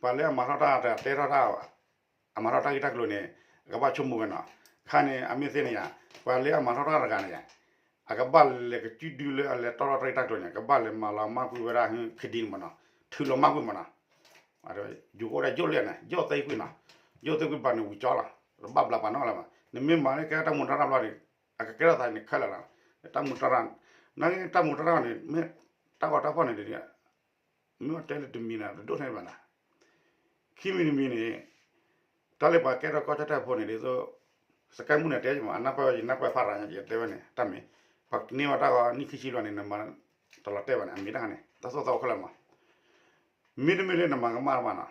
ပှၤလၢအမၤထီၣ်တၢ်တဲထီၣ်တၢ် အမၤထီၣ်တၢ်ဂ့ၢ်တၢ်ကျိၤန့ၣ် အကဘၣ်ဆိကမိၣ်ဝဲနီၤ, ခါန့ၣ် အမ့ၢ်သ့ၣ်န့ၣ်ယါ, ပှၤလၢအမၤထီၣ်တၢ်တဂၤန့ၣ်ယါ, အကဘၣ်လဲၤကစုဒုလၢအလဲၤတီထီၣ်တၢ်ဂ့ၢ်တၢ်ကျိၤန့ၣ် ကဘၣ်လဲၤမၤလီၤမၢ်ကွံာ်ဝဲဒၣ် ခံဒံန့ၣ်မးနီၤ, ထုးလီၤမၢ်ကွံာ်မးနီၤ, ယိၤကအိၣ်ဒၣ်ယိၤလဲၣ်န့ၣ် ယိၤသ့ကွံာ်နီၤ, ယိၤသ့ကွံာ်ဘၣ်န့ၣ်ဝံၤကၠီလီၤ, တဘၣ်ဘျးပာ်နီတဂၤလၢၤဘၣ်, နမ့ၢ်မၤလၢကဲတၢ်မူးတၢ်ရၢ်ဘျီန့ၣ် အကကဲထီၣ်သးန့ၣ်ခဲလၢာ်လီၤ, တၢ်မူးတၢ်ရၢ်, နတၢ်မူးတၢ်ရၢ်န့ၣ် မ့ၢ်တၢ်ဂီၤတၢ်ဖီၣ်န့ၣ် မ့ၢ်တဲလၢတမံၤန့ၣ် တဒိၣ်ထဲန့ၣ်ဘၣ်နီၤ, ခံမံၤတမံၤန့ၣ် တၢ်လၢပှၤကဲထီၣ်ကီၢ်ကၠီၣ်တဲၣ်ဖိန့ၣ် ဒ်သိး စကဲမုၣ်န့ၣ်တဲမး အနၢ်ပၢၢ် ယနၢ်ပၢၢ်ဖးရၤညါ ယတဲဝဲန့ၣ် တၢ်မ့ၢ် ပှၤန့ၢ်ဘၣ်တၢ်ဂီၤနံၣ်ခံဆံဘျီန့ၣ် နမၤတလီၤတဲာ်ဘၣ်န့ၣ် အမ့ၢ်တၢ်န့ၣ် တၢ်သိၣ်တၢ်သီအိၣ်ခဲလၢာ်မး, မ့တမ့ၢ်လၢနမၤကမၣ်တၢ်မးနီၤ,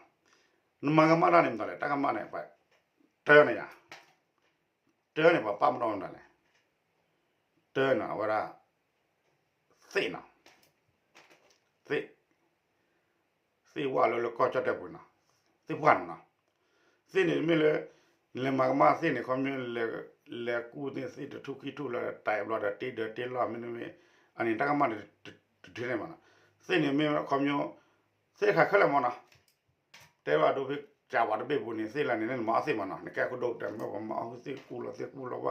နမၤကမၣ်တၢ်န့ၣ်မတၤလဲၣ် တၢ်ကမၣ်န့ၣ် ပှၤတၢ်န့ၣ်ယါ တၢ်န့ၣ် ပှၤပာ်မနီၤမတၤလဲၣ်, တၢ်န့ၣ် အဝဲဒၣ် သ့ၣ်နီၤ, သ့ၣ်, သ့ၣ်ဝဲလၢလၢကီၢ်ကၠီၣ်တဲၣ်ပူၤနီၤ, သ့ၣ်ပှၢ်နီၤ, သ့ၣ်န့ၣ်မ့ၢ်လၢ လဲၤမၤကမၣ်သ့ၣ်န့ၣ် ခီမ့ၢ် လဲၤကူၣ်သ့ၣ်တထူၣ်ခံထူၣ်လၢတၢ်အဲၣ်ဘျီဒီးတ့ဒၢတ့လီၢ်မ့တမ့ၢ်, အန့ၣ်တၢ်ကမၣ်န့ၣ် တထံၣ်န့ၣ်မးနီၤ, သ့ၣ်န့ၣ်မ့ၢ်ခီမ့ၢ် သ့ၣ်တခါခဲလၢာ်မးနီၤ တဲဘၣ်ဒိဖဲ ကးဝးတဘ့ၣ်ပူၤန့ၣ် သ့ၣ်လၢန့ၣ် နမၤအီၣ်သ့ၣ်မးနီၤ, နကဲအခိၣ်ဒိၣ်တဲမ့ၢ်ပှၤမၤအီၣ်ဟုသ့ၣ်ကူၣ်လီၤသ့ၣ်ကူၣ်လီၤဝဲ,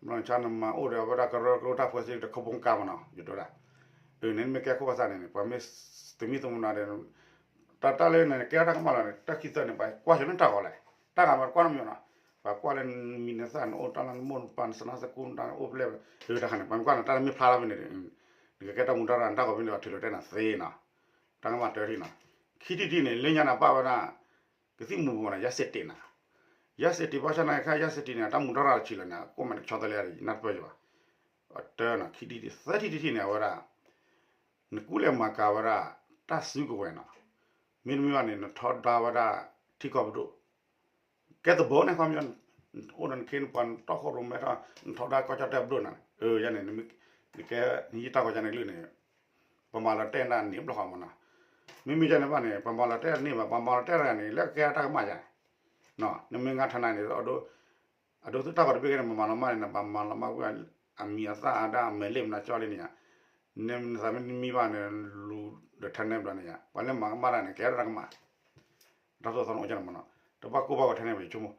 ဘျီနဆါနမၤအိၣ်ဒီးအဝဲဒၣ်ကရၢကရိတၢ်ဖှဲသ့ၣ်တခီပကါမးနီၤ ယတဲဒၣ်, အန့ၣ်မ့ၢ်ကဲခိၣ်ဘၣ်သးန့ၣ် ပှၤမ့ၢ်သမံသမိးနၤဒီး တၢ်တၢ်လၢနကဲထီၣ်တၢ်ကမၣ်လီၤန့ၣ် တၢ်ခံသၢန့ၣ် ပှၤကွၢ်ဆိလၢနတၢ်ဂီၤလဲၣ်, တၢ်ဂၤမးတကွၢ်နီတမံၤနီၤ, ပှၤကွၢ်လၢနမံၤနသၣ်နအိၣ်တၢ်လၢနမိၢ်နပၢ်နသနာ်သကူ နတၢ်အိၣ်ဖျဲၣ် တၢ်ခါန့ၣ် ပှၤမ့ၢ်ကွၢ်နတၢ်မ့ၢ်ဖျါထီၣ်ဖဲန့ၣ် နကကဲတၢ်မူးတၢ်ရၢ်နတၢ်ဂီၤဖဲန့ၣ် အထုးလီၤတဲနၤသ့နီၤ, တၢ်ကမၣ်တၢထံၣ်နီၤ, ခံထံၣ်တထံၣ်န့ၣ် လၢညါနၤပာ်ဝဲဒၣ် ကသံၣ်မူၤဘၣ်နီၤ ယၤစ့းတ့ၢ်နီၤ, ယၤစ့းတ့ၢ်ဘၣ်ဆၣ်နာ်ခါ ယၤစ့းတ့ၢ်န့ၣ် တၢ်မူးတၢ်ရၢ်တဆံးလီၤန့ၣ် အကိးမးတဆီတလဲ နၢ်ပၢၢ်ယဘၣ်, တၢနီၤ ခံထံၣ်တထံၣ် သၢထံၣ်တထံၣ်န့ၣ် အဝဲဒၣ် နကူၣ်လဲၤမၤကၤဝဲဒၣ် တၢ်စုကဝဲၤနီၤ, မ့တမ့ၢ်ဘၣ်န့ၣ် နထီဒါဝဲဒၣ်ထံကီၢ်ပဒိၣ် ကဲသဘိန့ၣ် ခီပညီ အိၣ်ဒီးနခ့နပှၤနတီခိၣ်ရိၣ်မဲထီၣ် နထီဒါကီၢ်ကၠီၣ်တဲၣ်ပဒိၣ်နၤန့ၣ် ယၤန့ၣ် နကဲနဟံးတၢ်ဂီၤယၤန့ၣ်ကလုၢ်န့ၣ် ပှၤမၤလီၤတဲာ်နၤန့ၣ်ဘျီဃီမးနီၤ, မ့မ့ၢ်ယၤန့ၣ်ဘၣ်န့ၣ် ပှၤမၤလီၤတဲာ်န့ၣ်ဘၣ် ပှၤမၤလီၤတဲာ်တဂၤန့ၣ် လၢကဲတၢ်ကမၣ်ယၤန့ၣ် နမ့ၢ်ငါထၢနၤန့ၣ် အဒိ အဒိသူတၢ်ဂီၤတဘ့ၣ်ကဲန့ၣ် ပှၤမၤလီၤမၢ်န့ၣ် ပှၤမၤလီၤမၢ်ကွံာ် အမံၤအသၣ်အဒၣ်အမဲာ်လ့ၣ်မနုၤကၠီလံန့ၣ်ဧါ, နသးမ့ၢ်တမံဘၣ်န့ၣ် လူၤဒီးထဲန့ၣ်ဘျီန့ၣ်ဧါ ပှၤလၢမၤကမၣ်တၢ်န့ၣ် ကဲထီၣ်တၢ်ကမၣ်, တၢ်သိၣ်သီန့ၣ်အိၣ်ကန့ၣ်မးနီၤ, တဘၣ်ကိၢ်ဘၣ်ဂီၤထဲန့ၣ် ပဆိကမိၣ်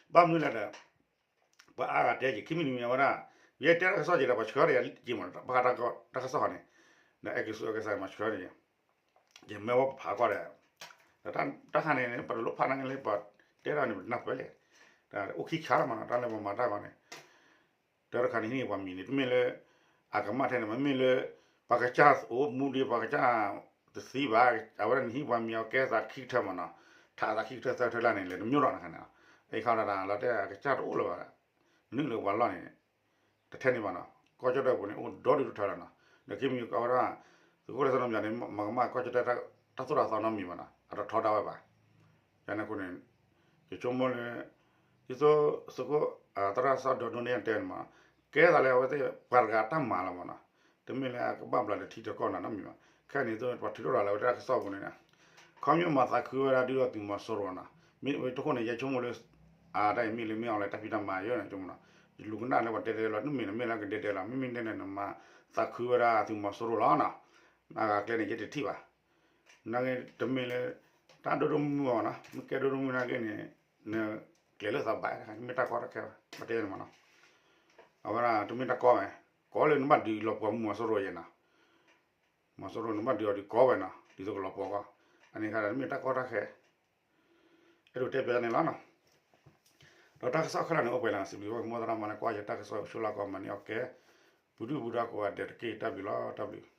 ဘၣ်မနုၤလဲၣ်ဒီး ပှၤအါဂၤတဲက့ၤ ခံမံၤတမံၤအဝဲဒၣ် ယဲတဲတၢ်ကစီၣ်က့ၤဒီး ပှၤဆှၢတၢ်ယၤက့ၤမး ဘၣ်ဃးတၢ်ကစီၣ်ဟီန့ၣ် ဒီးအဲၣ်က့ၤဆူအဲၣ်က့ၤဆါမၤဆှၢတၢ်ယၤ ယမ့ၢ်ဝဲပဖးကွၢ်ဒီး တၢ်ခါန့ၣ် ပတလိၣ်ဖးနာ်က့လၢ ပှၤတဲတၢ်န့ၣ် ပနၢ်ပၢၢ်လဲၣ်, အိၣ်ခံခါလီၤမးနီၤ တၢ်လၢပမၤတၢ်ဂီၤန့ၣ် တၢ်တခါန့ၣ် ဟံးန့ၢ်ပှၤမံၤန့ၣ် တမ့ၢ်လၢ အကမၣ်ထဲန့ၣ် မ့မ့ၢ်လၢ ပှၤကစၢ်အိၣ်မူဒံး ပှၤကစၢ်တသံဘၣ် အဝဲဒၣ်န့ၣ် ဟံးပှၤမံၤအကဲသးခံကထၢမးနီၤ, ထးသးခံကထၢသၢကထၢလၢန့ၣ် လဲၤတမျိၢ်ဒီးနခါန့ၣ် အံၤခါဒၣ်လီၤတဲအကစၢ်တအိၣ်လၢၤဘၣ်, နုာ်လၢပှၤလီၢ်န့ၣ် တထဲန့ၣ်ဘၣ်နီၤ, ကီၢ်ကၠီၣ်တဲၣ်ပူၤန့ၣ် အိၣ်ဒီဒူၣ်တထၢလီၤနီၤ, ဒီးခံမံၤကီးဝဲဒၣ် သုးခိၣ်လၢစီၤနီၢ်မၠၣ်န့ၣ် မၤကမၣ်ကီၢ်ကၠီၣ်တဲၣ် တၢ်သိၣ်တၢ်သီနီတမံၤဘၣ်နီၤ, အတထီဒါဝဲဘၣ်, ယန့ၣ်အဃိန့ၣ် ယဆိကမိၣ်လၢ ဒ်သိးသုးခိၣ် သရၣ်စီၤဒိးဒိန့ၣ်တဲန့ၣ်မး, ကဲသးလၢအဝဲသ့ၣ်ပှၤတဂၤတၢ်မၤလီၤမးနီၤ, တမ့ၢ်လၢအကဘၣ်ဘျးတထံတကီၢ်နီတမံၤဘၣ်, ခဲအံၤန့ၣ် ပှၤထုးထီၣ်ရၤလၢအဝဲတၢ်ကစီၣ်ပူၤန့ၣ် ခီဖျိမၤသးခုဝဲဒၣ်ဒုးဒီးသုးမီၤစိရိၤနီၤ, မ့ၢ်တခိၣ်န့ၣ် ယဲဆိကမိၣ်လၢ အတၢ်အံၤမ့ၢ်လၢမ့ၢ်အီၤလၢတၢ်ဖံးတၢ်မၤယဲန့ၣ် ဆိကမိၣ်နီၤ, ယလူၤကနၣ်လၢပှၤတဲတဲလီၤ တမ့ၢ်နမ့ၢ်လၢကဒဲဒဲလီၤ မ့မ့ၢ်တဲန့ၣ် နမၤသးခုဝဲဒၣ်သုးမီၤစိရိၤလီၤနီၤ, အဂၤကျဲန့ၣ် ယဲတထံၣ်ဘၣ်, နာ်က့တမ့ၢ်လၢ တၢ်ဒိၣ်ဒိၣ်မုၢ်မုၢ်အီၤနီၤ, မ့ၢ်ကဲဒိၣ်ဒိၣ်မုၢ်နာ်က့န့ၣ် နကျဲၤလၢသးဘၣ် တမ့ၢ်တၢ်ကီတၢ်ခဲဘၣ် ပတဲန့ၣ်မးနီၤ, အဝဲဒၣ်တမ့ၢ်တၢ်ကီဝဲ, ကီလၢနဘၣ်ဒုးလီၤပှီၢ်မီၤစိရိၤယဲနီၤ, မီၤစိရိၤနဘၣ်ဒုးအီၤဒုးကီဝဲနီၤ ဒ်သိးကလီၤပှီၢ်ကီၢ်, အန့ၣ်ခါဒီးတမ့ၢ်တၢ်ကီတၢ်ခဲ အဲၣ်ဒိးတဲပျးန့ၣ်လီၤနီၤ, ဒီးတၢ်ကစီၣ်ခဲလၢာ်န့ၣ် အိၣ်ပှဲၤလၢစံးဘျုးဝဲကမီၤသရၣ်မၤန့ၣ် ကွၢ်ယတၢ်ကစီၣ်ဆိလၢကီၢ်မၤန့ၢ်အီၣ်ကဲ, ပူၤဒုၣ်ပူၤဒါကိးဂၤဒဲးတက့ၢ် တၢ်ဘျုးလီၤ တၢ်ဘျုး